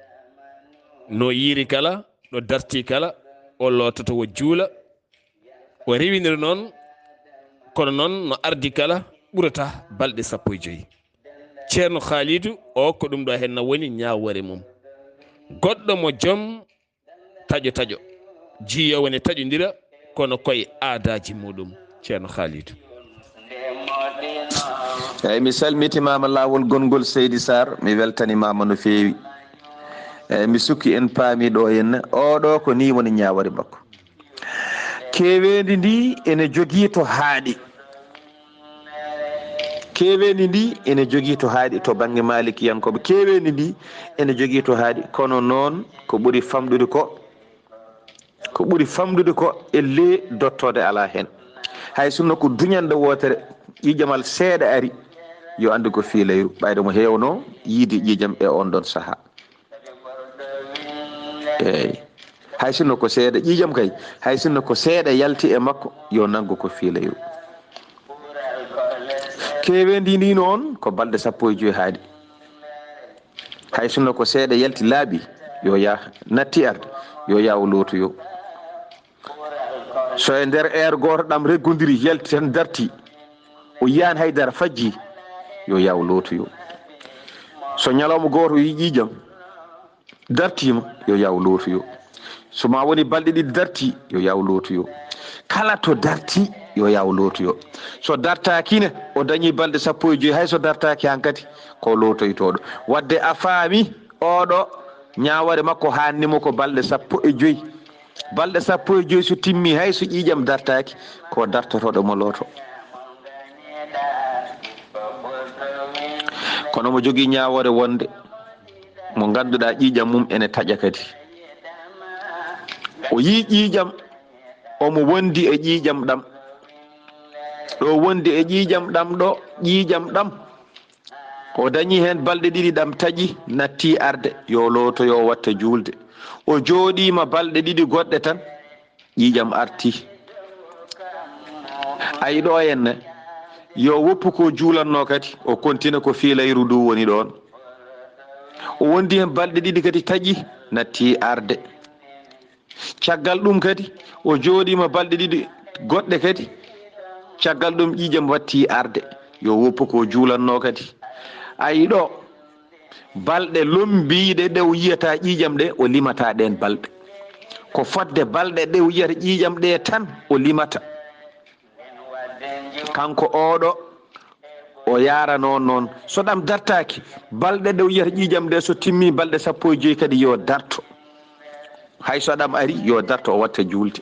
No yiiri kala, ɗo darti kala, o loototo o juula. O rewinira noon, kono noon no ardi kala ɓurata balɗe sappo e joy. Ceerno Khalidou, o ko ɗum ɗo heen na woni ñaawoore mum. Goɗɗo mo joom taƴo taƴo, jiyoowo ne taƴondira, kono koye aadaaji muɗum. Ceerno Khalidou. Eeyi, mi salmitimaama laawol gonngol, Seydi Sarr, mi weltanimaama no feewi. Eeyi, mi sukki en paami ɗo henne, oɗo ko nii woni ñaawoore makko. Keeweendi ndi ene jogii to haaɗi. Keeweendi ndi ene jogii to haaɗi to bannge Maalikiyankooɓe. Keeweendi ndi ene jogii to haaɗi, kono noon ko ɓuri famɗude ko, ko ɓuri famɗude ko ellee dottoode alaa heen. Hay sinno ko duñanɗe wootere, ƴiiƴamal seeɗa ari, yo anndu ko fiilayru, ɓayde mo heewnoo yiide ƴiiƴam e oon ɗoon sahaa. Eeyi. Hay sinno ko seeɗa, ƴiiƴam kay, hay sinno ko seeɗa yalti e makko, yo nanngu ko fiilayru. Keeweendi ndi noon, ko balɗe sappo e joy haaɗi. Hay sinno ko seeɗa yalti laaɓi, yo yah, natti arde, yo yah o lootoyo. So e nder heure gooto ɗam reggodiri, yalti tan darti, o yiyaani hay dara, fajji, yo yah o lootoyo. So ñalawma gooto o yii ƴiiƴam dartiima, yo yah o lootoyo. So ma woni balɗe ɗiɗi darti, yo yah o lootoyo. Kala to darti, yo yah o lootoyo. So dartaaki ne, o dañii balɗe sappo e joy, hay so dartaaki hankadi, ko lootoytooɗo. Wadde a faami, oɗo ñaawoore makko haanni mo ko balɗe sappo e joy. Balɗe sappo e joy so timmi, hay so ƴiiƴam dartaaki, ko dartotooɗo mo looto. Kono mo jogii ñaawoore wonde mo ngannduɗaa ƴiiƴam mum ene taƴa kadi. O yii ƴiiƴam, omo wondi e ƴiiƴam ɗam. Ɗo wondi e ƴiiƴam ɗam ɗo, ƴiiƴam ɗam. O dañi heen balɗe ɗiɗi, ɗam taƴi, natti arde, yo lootoyo, o watta juulde. O jooɗiima balɗe ɗiɗi goɗɗe tan, ƴiiƴam arti. Ayi ɗo henne, yo woppu ko juulanno kadi, o kontina ko fiilayru ndu woni ɗoon. O wondi heen balɗe ɗiɗi kadi taƴi, natti arde. Caggal ɗum kadi, o jooɗiima balɗe ɗiɗi goɗɗe kadi. Caggal ɗum, ƴiiƴam watti arde. Yo woppu ko juulanno kadi. Ayi ɗo, balɗe lombiiɗe ɗe o yiyata ƴiiƴam ɗe, o limata ɗeen balɗe. Ko fodde balɗe ɗe o yiyata ƴiiƴam ɗe tan o limata. Kanko oɗo, o yaara noon noon. So ɗam dartaaki, balɗe ɗe o yiyata ƴiiƴam ɗe, so timmi balɗe sappo e joy kadi yo darto. Hay so ɗam ari, yo darto, o watta juulde.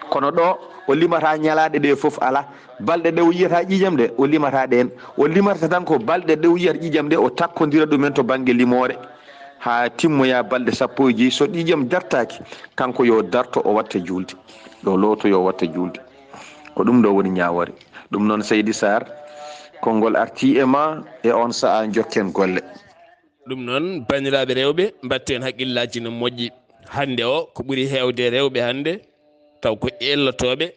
Kono ɗo, o limata ñalaaɗe ɗe fof alaa. Balɗe ɗe o yiyata ƴiiƴam ɗe, o limata ɗeen. O limarta tan ko balɗe ɗe o yiyata ƴiiƴam ɗe, o takkondira ɗumen to bannge limoore. Haa timmoya balɗe sappo e joy, so ƴiiƴam dartaaki, kanko yo darto, o watta juulde. Yo looto, yo watta juulde. Ko ɗum ɗo woni ñaawoore. Ɗum noon, Seydi Sarr, konngol artii e ma e oon sahaa, njokken golle. Ɗum noon, banndiraaɓe rewɓe, mbaɗten hakkillaaji no moƴƴi. Hannde o, ko ɓuri heewde rewɓe hannde, taw ko ellotooɓe,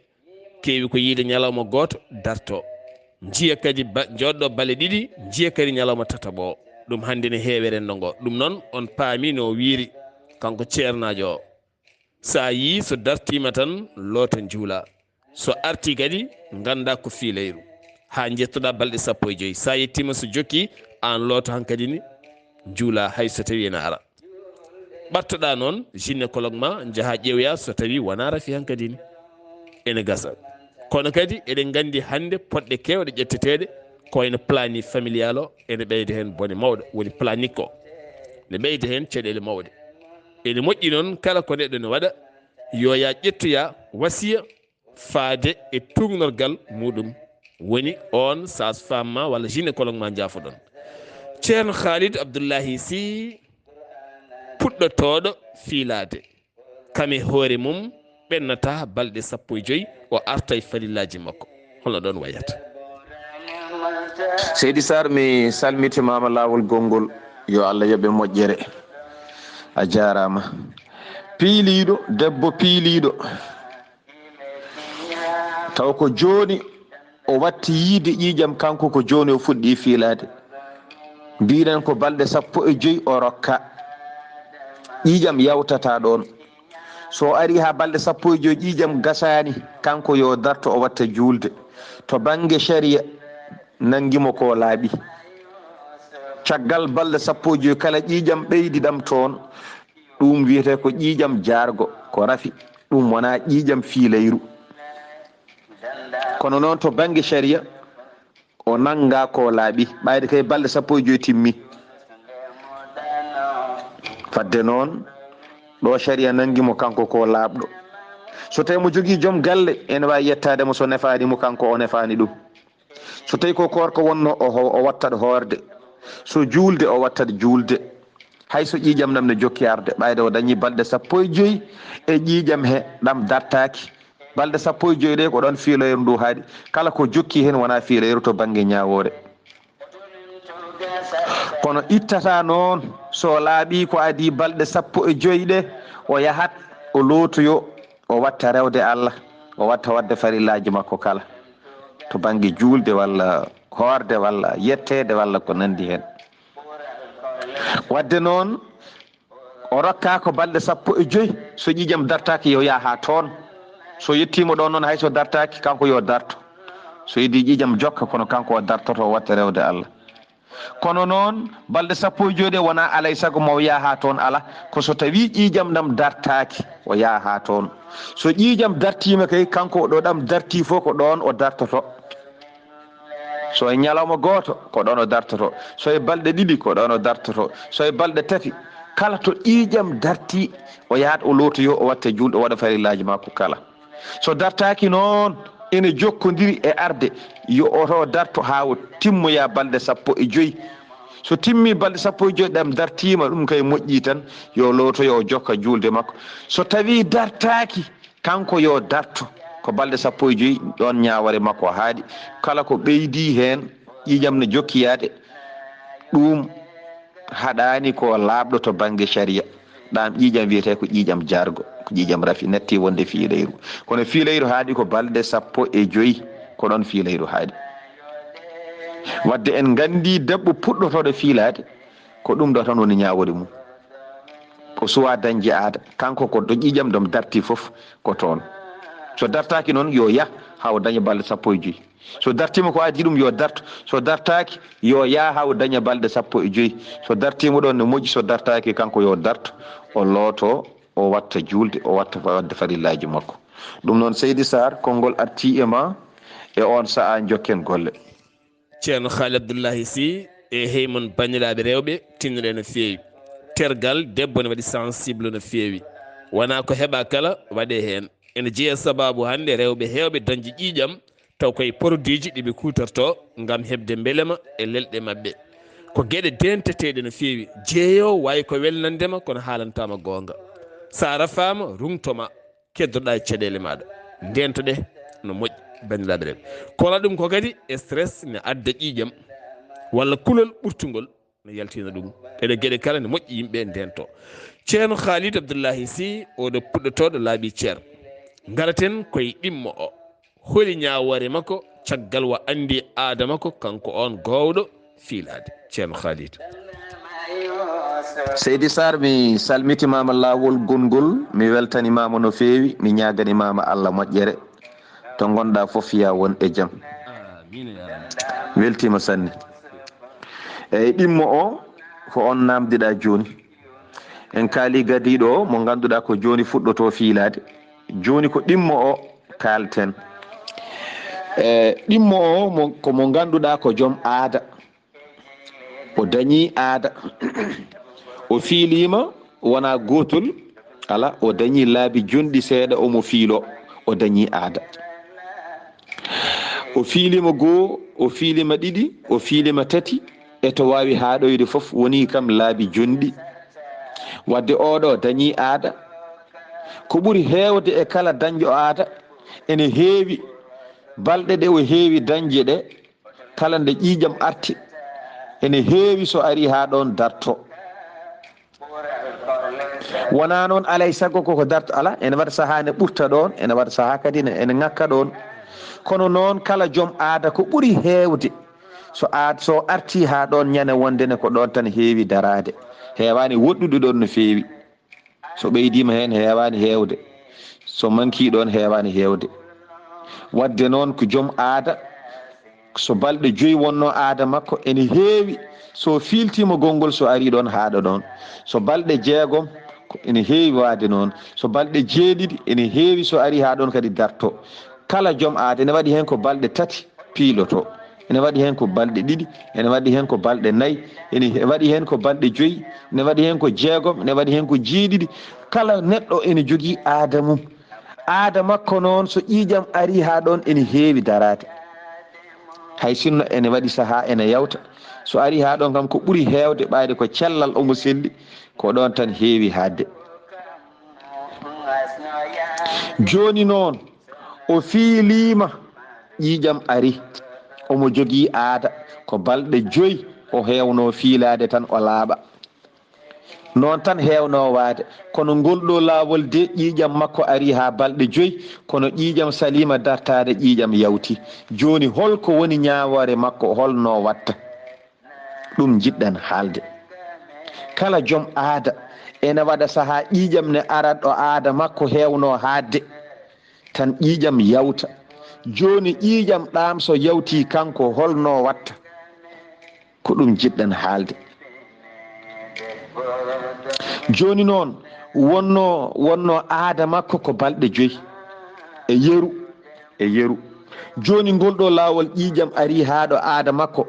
keewi ko yiyde ñalawma gooto, darto. Njiya kadi ba-, jooɗɗo bale ɗiɗi, njiya kadi ñalawma tataɓo. Ɗum hannde ne heewi renndo ngo. Ɗum noon, on paami no wiiri, kanko ceernaajo o. So a yii so dartiima tan, loota njuula. So artii kadi, nganndaa ko fii leyru. Haa njettoɗaa balɗe sappo e joy. So a yettiima, so jokki, aan looto hankadi ni, njuula hay so tawii ene ara. Ɓattoɗaa noon gynécologue ma, njahaa ƴeewoyaa so tawii wonaa rafi hankadi ni. Ene gasa. Kono kadi, eɗen nganndi hannde poɗɗe keewɗe ƴetteteeɗe, ko wayno planning familial o, ene ɓeyda heen bone mawɗo, woni planique o. Ne ɓeyda heen caɗeele mawɗe. Ene moƴƴi noon, kala ko neɗɗo ne waɗa, yo yaa ƴettoyaa wasiya faade e tuugnorgal muɗum, woni oon sage-femme ma walla gynécologue ma njaafoɗon. Ceerno Khalid Abdullahi Sy, puɗɗotooɗo fiilaade, kam e hoore mum ɓennata balɗe sappo e joy, o arta e farillaaji makko. Hono ɗoon wayata? Seydi Sarr, mi salmitimaama laawol gonngol, yo Allah yoɓe moƴƴere. A jaaraama. Piiliiɗo, debbo piiliiɗo. Taw ko jooni o watti yiyde ƴiiƴam, kanko ko jooni o fuɗɗi fiilaade. Mbiɗen ko balɗe sappo e joy o rokka. Ƴiiƴam yawtata ɗoon. So o ari haa balɗe sappo e joy ƴiiƴam gasaani, kanko yo darto o watta juulde. To bannge shariya, nanngi mo ko laaɓi. Caggal balɗe sappo e joy kala ƴiiƴam ɓeydi ɗam toon, ɗum wiyetee ko ƴiiƴam jaargo, ko rafi. Ɗum wonaa ƴiiƴam fii leyru. Kono noon to bannge shariya, o nannga ko laaɓi, ɓayde kay balɗe sappo e joy timmi. Fadde noon, ɗo shariya nanngi mo kanko ko laaɓɗo. So tawi mo jogii joom galle, ene waawi yettaade mo, so nefaani mo kanko, o nefaani ɗum. So tawi ko koorka wonno, o ho-, o wattat hoorde. So juulde, o wattat juulde. Hay so ƴiiƴam ɗam ne jokki arde, ɓayde o dañi balɗe sappo e joy e ƴiiƴam he ɗam dartaaki. Balɗe sappo e joy ɗe ko ɗoon fiiloyru ndu haaɗi. Kala ko jokki heen wonaa fiiloyru to bannge ñaawoore. Kono ittata noon, so laaɓi ko adii balɗe sappo e joy ɗe, o yahat, o lootoyo, o watta rewde Allah, o watta waɗde farillaaji makko kala. To bannge juulde walla hoorde walla yetteede walla ko nanndi heen. Waɗde noon, o rokka ko balɗe sappo e joy, so ƴiiƴam dartaaki, yo yaa haa toon. So yettiima ɗoon noon, hay so dartaaki, kanko yo darto. So yiɗi ƴiiƴam jokka, kono kanko o dartoto, o watta rewde Allah. Kono noon, balɗe sappo e joy ɗe wonaa alay sago mo o yaa haa toon, alaa. Ko so tawii ƴiiƴam ɗam dartaaki, o yaa haa toon. So ƴiiƴam dartiima kay, kanko ɗo ɗam dartii fof, ko ɗoon o dartoto. So e ñalawma gooto, ko ɗoon o dartoto. So e balɗe ɗiɗi, ko ɗoon o dartoto. So e balɗe tati, kala to ƴiiƴam dartii, o yahat, o lootoyo, o watta juulde, o waɗa farillaaji makko kala. So dartaaki noon, ene jokkondiri e arde, yo oto darto haa o timmoya balɗe sappo e joy. So timmi balɗe sappo e joy, ɗam dartiima, ɗum kay moƴƴi tan, yo lootoyo, o jokka juulde makko. So tawii dartaaki, kanko yo darto, ko balɗe sappo e joy, ɗoon ñaawore makko haaɗi. Kala ko ɓeydii heen, ƴiiƴam ne jokki yaade, Ɗum haɗaani ko laaɓɗo to bannge shari'a. Ɗaam ƴiiƴam wiyetee ko ƴiiƴam jaargo, ko ƴiiƴam rafi, natti wonde fiilayru. Kono fiilayru haaɗi ko balɗe sappo e joy, ko ɗoon fiilayru haaɗi. Wadde en nganndi debbo puɗɗotooɗo fiilaade, ko ɗum ɗo tan woni ñaawoore mum. O suwaa dañde aada, kanko ko ɗo ƴiiƴam ɗam darti fof ko toon. So dartaaki noon, yo yah haa o daña balɗe sappo e joy. So dartiima ko adii ɗum, yo darto. So dartaaki, yo yah haa o daña balɗe sappo e joy. So dartiima ɗoon ne moƴƴi, so dartaaki, kanko yo darto, o looto, o watta juulde, o watta fa-, waɗde farillaaji makko. Ɗum noon, Seydi Sarr, konngol artii e ma e oon sahaa, njokken golle. Ceerno Haali Abdullahi Sy, e hey mon banndiraaɓe rewɓe, tinnoɗen no feewi. Tergal debbo ne waɗi sensible no feewi. Wonaa ko heɓa kala waɗee heen. Ene jeya sabaabu hannde rewɓe heewɓe dañde ƴiiƴam, taw koye produitji ɗi ɓe kuutortoo ngam heɓde mbelema e lelɗe maɓɓe. Ko geɗe deenteteeɗe no feewi. Jeeyoowo waawi ko welnande ma, kono haalantaa ma goonga. So a rafaama, ruŋto ma, keddoɗaa e caɗeele maaɗa. Ndeento ɗe no moƴƴi, banndiraaɓe rewɓe. Kono ɗum ko kadi stress ne adda ƴiiƴam, walla kulol ɓurtungol ne yaltina ɗum. Ɗeɗo geɗe kala ne moƴƴi yimɓe ndeento. Ceerno Khalid Abdullahi Sy, oɗo puɗɗotooɗo laaɓi ceer. Ngaraten koye ɗimmo o. Holi ñaawoore makko caggal wa anndi aada makko, kanko on goowɗo fiilaade? Ceerno Khalid. Seydi Sarr, mi salmitimaama laawol gonngol, mi weltanimaama no feewi, mi ñaaganimaama Allah moƴƴere. To ngonɗaa fof, yaa won e jam. Weltiima sanne. Eyi, ɗimmo o ko on naamdiɗaa jooni. En kaali gadiiɗo o mo ngannduɗaa ko jooni fuɗɗotoo fiilaade. Jooni ko ɗimmo o kaalten. E, ɗimmo o mo, ko mo ngannduɗaa ko joom aada. O dañii aada. O fiiliima wonaa gootol, alaa, o dañii laabi jonɗi seeɗa omo fiiloo, o dañii aada. O fiiliima goo, o fiiliima ɗiɗi, o fiiliima tati, e to waawi haaɗoyde fof wonii kam laabi jonɗi. Wadde oɗo dañii aada. Ko ɓuri heewde e kala dañɗo aada, ene heewi balɗe ɗe o heewi dañde ɗe, kala nde ƴiiƴam arti, ene heewi so arii haa ɗoon darto. Wonaa noon alay sago koko darto, alaa, ene waɗa sahaa ne ɓurta ɗoon, ene waɗa sahaa kadi ne, ene ŋakka ɗoon. Kono noon kala joom aada ko ɓuri heewde, so aad-, so artii haa ɗoon ñande wonde ne ko ɗoon tan heewi daraade. Heewaani woɗɗude ɗoon no feewi. So ɓeydiima heen heewaani heewde, so mankii ɗoon heewaani heewde. Wadde noon ko joom aada, so balɗe joyi wonnoo aada makko ene heewi, so fiiltiima gonngol so arii ɗoon haaɗa ɗoon. So balɗe jeegom ko ene heewi waade noon. So balɗe jeeɗiɗi ene heewi so arii haa ɗoon kadi darto. Kala joom aada ene waɗi heen ko balɗe tati piiloto. Ene waɗi heen ko balɗe ɗiɗi, ene waɗi heen ko balɗe nayi, ene waɗi heen ko balɗe joyi, ene waɗi heen ko jeegom, ene waɗi heen ko jeeɗiɗi. Kala neɗɗo ene jogii aada mum. Aada makko noon, so ƴiiƴam arii haa ɗoon, ene heewi daraade. Hay sinno ene waɗi sahaa ene yawta. So arii haa ɗoon kam, ko ɓuri heewde ɓayde ko cellal omo selli, ko ɗoon tan heewi haaɗde. Jooni noon, o fiiliima ƴiiƴam ari. Omo jogii aada, ko balɗe joyi o heewnoo fiilaade tan o laaɓa. Noon tan heewnoo waade, kono ngol ɗoo laawol de, ƴiiƴam makko arii haa balɗe joyi, kono ƴiiƴam saliima dartaade, ƴiiƴam yawti. Jooni hol ko woni ñaawoore makko, hol no watta? Ɗum njiɗɗen haalde. Kala joom aada ene waɗa sahaa ƴiiƴam ne ara ɗo aada makko heewnoo haaɗde, tan ƴiiƴam yawta. Jooni ƴiiƴam ɗaam so yawtii kanko, hol no watta? Ko ɗum njiɗɗen haalde. Jooni noon, wonnoo, wonnoo aada makko ko balɗe joyi e yeru, e yeru. Jooni ngol ɗoo laawol ƴiiƴam arii haa ɗo aada makko.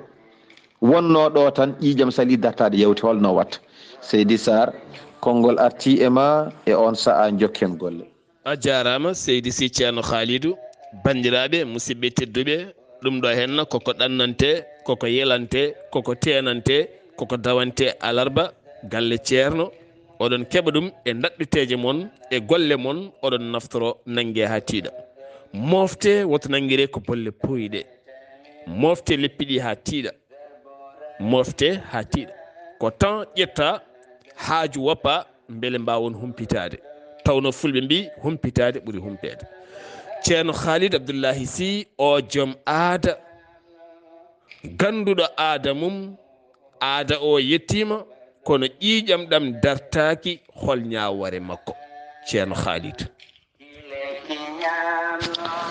Wonnoo ɗo tan, ƴiiƴam salii dartaade, yawti hol no watta? Seydi Sarr, konngol artii e ma e oon sahaa, njokken golle. A jaaraama, Seydi Sy Ceerno Khalidou. Banndiraaɓe, musidɓe tedduɓe, ɗum ɗo henna koko ɗannante, koko yelante, koko teenante, koko dawante alarba, galle Ceerno. Oɗon keɓa ɗum e ndaɗɗiteeje mon, e golle mon, oɗon naftoro, nannge haa tiiɗa. Moofte, woto nanngire ko bolle pooyɗe. Moofte leppi ɗi haa tiiɗa. Mofte haa tiiɗa. Ko temps ƴetta, haaju woppa, mbele mbaawon humpitaade. Tawno fulɓe mbii, humpitaade ɓuri humpeede. Ceerno Khalid Abdullahi Sy, o joom aada, gannduɗo aada mum, aada o yettiima, kono ƴiiƴam ɗam dartaaki, hol ñaawoore makko? Ceerno Khalid.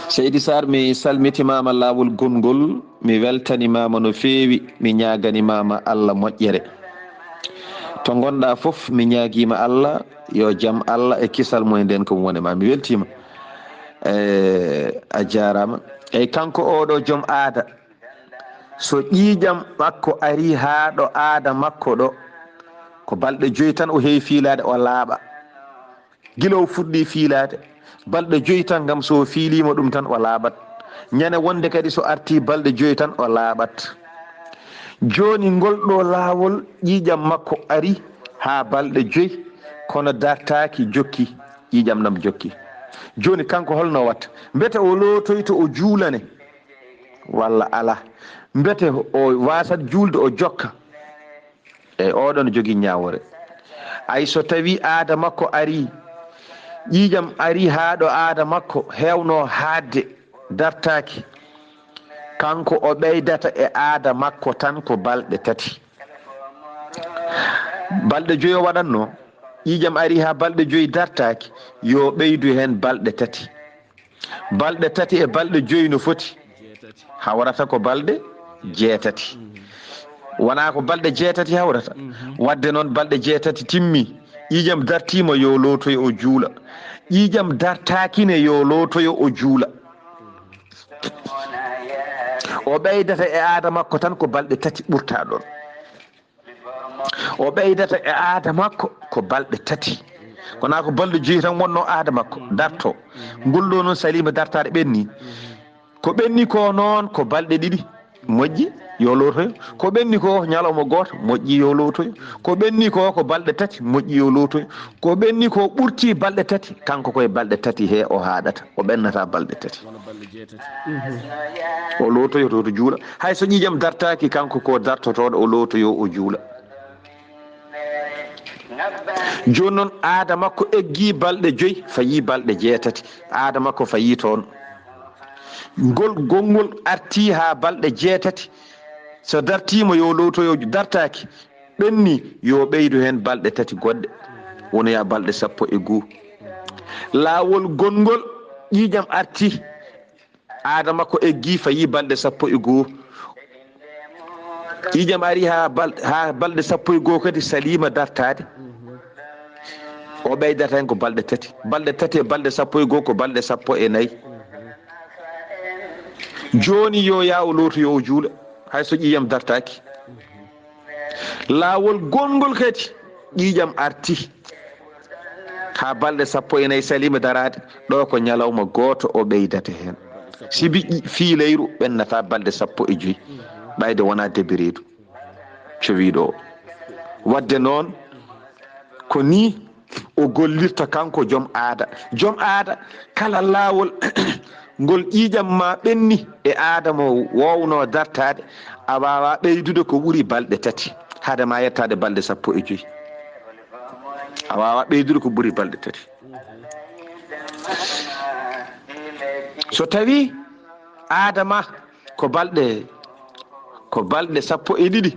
Seydi Sarr, mi salmitimaama laawol gonngol, mi weltanimaama no feewi, mi ñaaganimaama Allah moƴƴere. To ngonɗaa fof, mi ñaagiima Allah, yo jam Allah e kisal mum e nden ko woni ma. Mi weltiima. Eh, a jaaraama. Eyi, kanko oɗo joom aada, so ƴiiƴam makko arii haa ɗo aada makko ɗo, ko balɗe joyi tan o heewi fiilaade, o laaɓa. Gila o fuɗɗii fiilaade, balɗe joyi tan, ngam so o fiiliima ɗum tan, o laaɓat. Ñande wonde kadi so artii balɗe joyi tan, o laaɓat. Jooni ngol ɗo laawol, ƴiiƴam makko arii haa balɗe joyi, kono dartaaki, jokki, ƴiiƴam ɗam jokki. Jooni kanko holno watta? Mbete o lootoyto, o juulane, walla alaa? Mbete o waasat juulde, o jokka? Eyi, oɗo no jogii ñaawoore. Ay, so tawii aada makko arii, ƴiiƴam arii haa ɗo aada makko heewno haaɗde, dartaaki, kanko o ɓeydata e aada makko tan ko balɗe tati. Balɗe joyi o waɗatno, ƴiiƴam arii haa balɗe joyi dartaaki, yo ɓeydu heen balɗe tati. Balɗe tati e balɗe joyi no foti? Hawrata ko balɗe jeetati. Wonaa ko balɗe jeetati hawrata? Waɗde noon, balɗe jeetati timmi, ƴiiƴam dartiima, yo lootoyo o juula. Ƴiiƴam dartaaki ne, yo lootoyo o juula. O ɓeydata e aada makko tan ko balɗe tati ɓurta ɗoon. O ɓeydata e aada makko ko balɗe tati. Kono ko balɗe joyi tan wonno aada makko, darto. Ngol ɗo noon saliima dartaade ɓenni. Ko ɓenni ko noon ko balɗe ɗiɗi, moƴƴi, yo lootoyo. Ko ɓenni ko ñalawma gooto, moƴƴi, yo lootoyo. Ko ɓenni ko ko balɗe tati, moƴƴi, yo lootoyo. Ko ɓenni ko ɓurti balɗe tati, kanko koye balɗe tati he o haaɗata. O ɓennata balɗe tati. O lootoyoto to juula. Hay so ƴiiƴam dartaaki, kanko ko dartotooɗo, o lootoyo o juula. Jooni noon, aada makko eggii balɗe joyi, fayii balɗe jeetati. Aada makko fayii toon. Ngol gonngol artii haa balɗe jeetati. So dartiima, yo lootoyo, dartaaki, ɓenni, yo ɓeydu heen balɗe tati goɗɗe, wonoya balɗe sappo e goo. Laawol gonngol, ƴiiƴam artii, aada makko eggii, fayii balɗe sappo e goo. Ƴiiƴam arii haa bal-, haa balɗe sappo e goo kadi, saliima dartaade. O ɓeydata heen ko balɗe tati. Balɗe tati e balɗe sappo e goo ko balɗe sappo e nayi. Jooni yo yaa o lootoyo o juula, hay so ƴiiƴam dartaaki. Laawol gonngol kadi, ƴiiƴam artii haa balɗe sappo e nayi, saliima daraade, ɗo ko ñalawma gooto o ɓeydata heen. Sibi ƴi-, fiilayru ɓennata balɗe sappo e joyi, ɓayde wonaa debbi reedu cowiiɗo o. Waɗde noon, ko nii o gollirta kanko joom aada. Joom aada, kala laawol ngol ƴiiƴam ma ɓenni e aada mo woownoo dartaade, a waawaa ɓeydude ko ɓuri balɗe tati, hade ma yettaade balɗe sappo e joyi. A waawaa ɓeydude ko ɓuri balɗe tati. So tawii aada ma ko balɗe, ko balɗe sappo e ɗiɗi,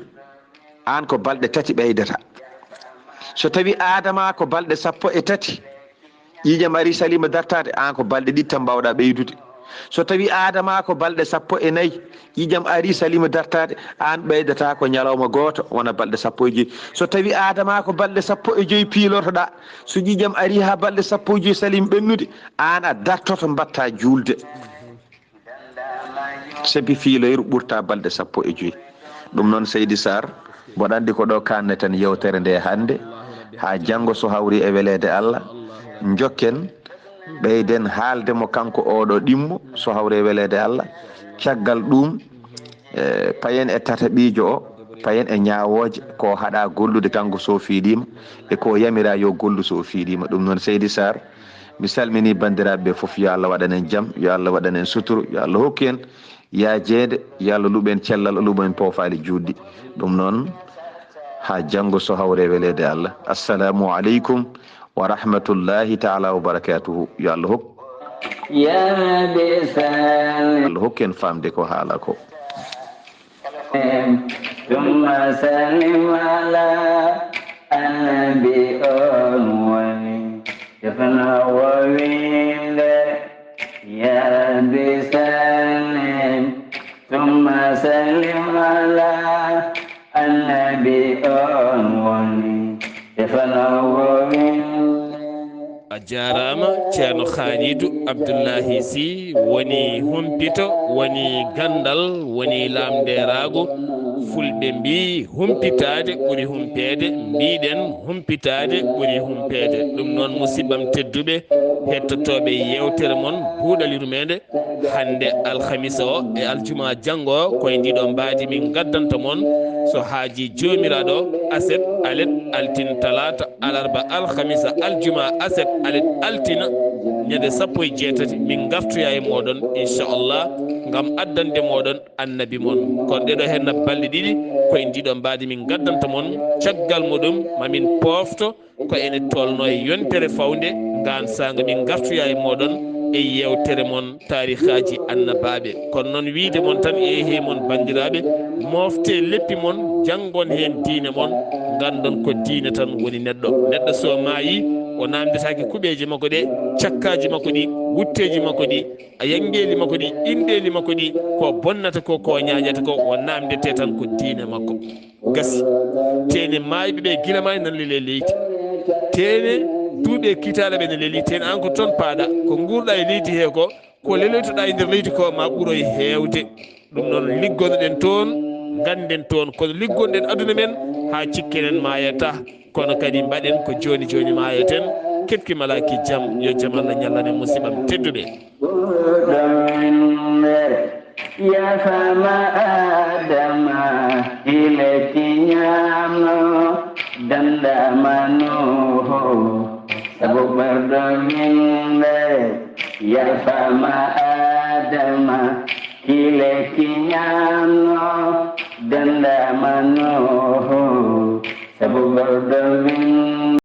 aan ko balɗe tati ɓeydata. So tawii aada ma ko balɗe sappo e tati, ƴiiƴam arii saliima dartaade, aan ko balɗe ɗiɗi tan mbaawɗaa ɓeydude. So tawii aada ma ko balɗe sappo e nayi, ƴiiƴam arii saliima dartaade, aan ɓeydataa ko ñalawma gooto, wona balɗe sappo e joyi. So tawii aada ma ko balɗe sappo e joyi piilortoɗaa, so ƴiiƴam arii haa balɗe sappo e joyi saliima ɓennude, aan a dartoto, mbaɗtaa juulde. Sabi fiiloyru ɓurta balɗe sappo e joyi. Ɗum noon, Seydi Sarr, mboɗo anndi ko ɗo kaanneten yewtere nde hannde, haa janngo so hawri e weleede Allah. Njokken, ɓeyden haalde mo kanko oɗo ɗimmo so hawri e weleede Allah. Caggal ɗum, e, payen e tataɓiijo o, payen e ñaawooje ko haɗa gollude kanko so fiiɗiima, e ko yamira yo gollu so fiiɗiima. Ɗum noon, Seydi Sarr, mi salminii banndiraaɓe ɓe fof, yo Allah waɗan en jam, yo Allah waɗan en suturu, yo Allah hokku en Yaajeede, yo Allah luɓen cellal, o luɓen poofaali juutɗi. Ɗum noon, haa janngo so hawre weleede Allah. Assalamu aleykum wa rahmatullahi taala wa barakatuhu. Yo Allah hok- Ya Rabbi sallim. Allah hokken faamde ko haala ko. Tumma sallim ala annabi on woni. Defno wowinde. Ya Rabbi sallim. Tumma sallim ala annabi on woni. Defno wowinde. A jaaraama, Ceerno Haalidu Abdullahi Si, woni humpito, woni ganndal, woni laamndeeraagu. Fulɓe mbii, humpitaade ɓuri humpeede, mbiɗen, humpitaade ɓuri humpeede. Ɗum noon, musiɓɓam tedduɓe, hettotooɓe yeewtere mon, Buuɗal Yurmeende, hannde alhamisa o e aljuma janngo o, koye ndiɗo mbaadi min ngaddanta mon, so haaji Joomiraaɗo, aset, alet, altin, talaata, alarba, alhamisa, aljuma, aset, alet, altina, ñande sappo e jeetati, min ngartoya e mooɗon, inchallah, ngam addande mooɗon annabi mon. Kono ɗeɗo henna balɗe ɗiɗi, koye ndiɗo mbaadi min ngaddanta mon, caggal muɗum, ma min poofto, ko ene tolno e yontere fawnde, ngaan saanga min ngartoya e mooɗon e yeewtere mon taarikaaji annabaaɓe. Kono noon, wiyde mon tan, eehey mon banndiraaɓe, moofte leppi mon, janngon heen diine mon, nganndon ko diine tan woni neɗɗo. Neɗɗo so maayi, o naamndetaake kuɓeeje makko ɗe, cakkaaji makko ɗi, wutteeji makko ɗi, a yanngeeli makko ɗi, inɗeeli makko ɗi, ko bonnata ko, ko ñaaƴata ko, o naamndetee tan ko diine makko. Gasi. Teene maayɓe ɓe gila maay nan lele leydi. Teene duuɓe kiitaale ɓe ne leli. Teene aan ko toon paaɗa. Ko nguurɗa e leydi he ko, ko leloytoɗa e nder leydi ko ma ɓuroy heewde. Ɗum noon liggonoɗen toon, ngannden toon. Kono liggonɗen aduna men haa cikkenen maayata. Kono kadi mbaɗen ko jooni jooni maayeten. Keɓki malaaki jam, yo jam Allah ñallan en musiɓɓam tedduɓe. Ɓurɗo winndere, yafama Adama, gila kiñaano, dandama Nuuhu, sabu ɓurɗo winndere, yafama Adama, gila kiñaano, dandama Nuuhu, sabu ɓurɗo winndere.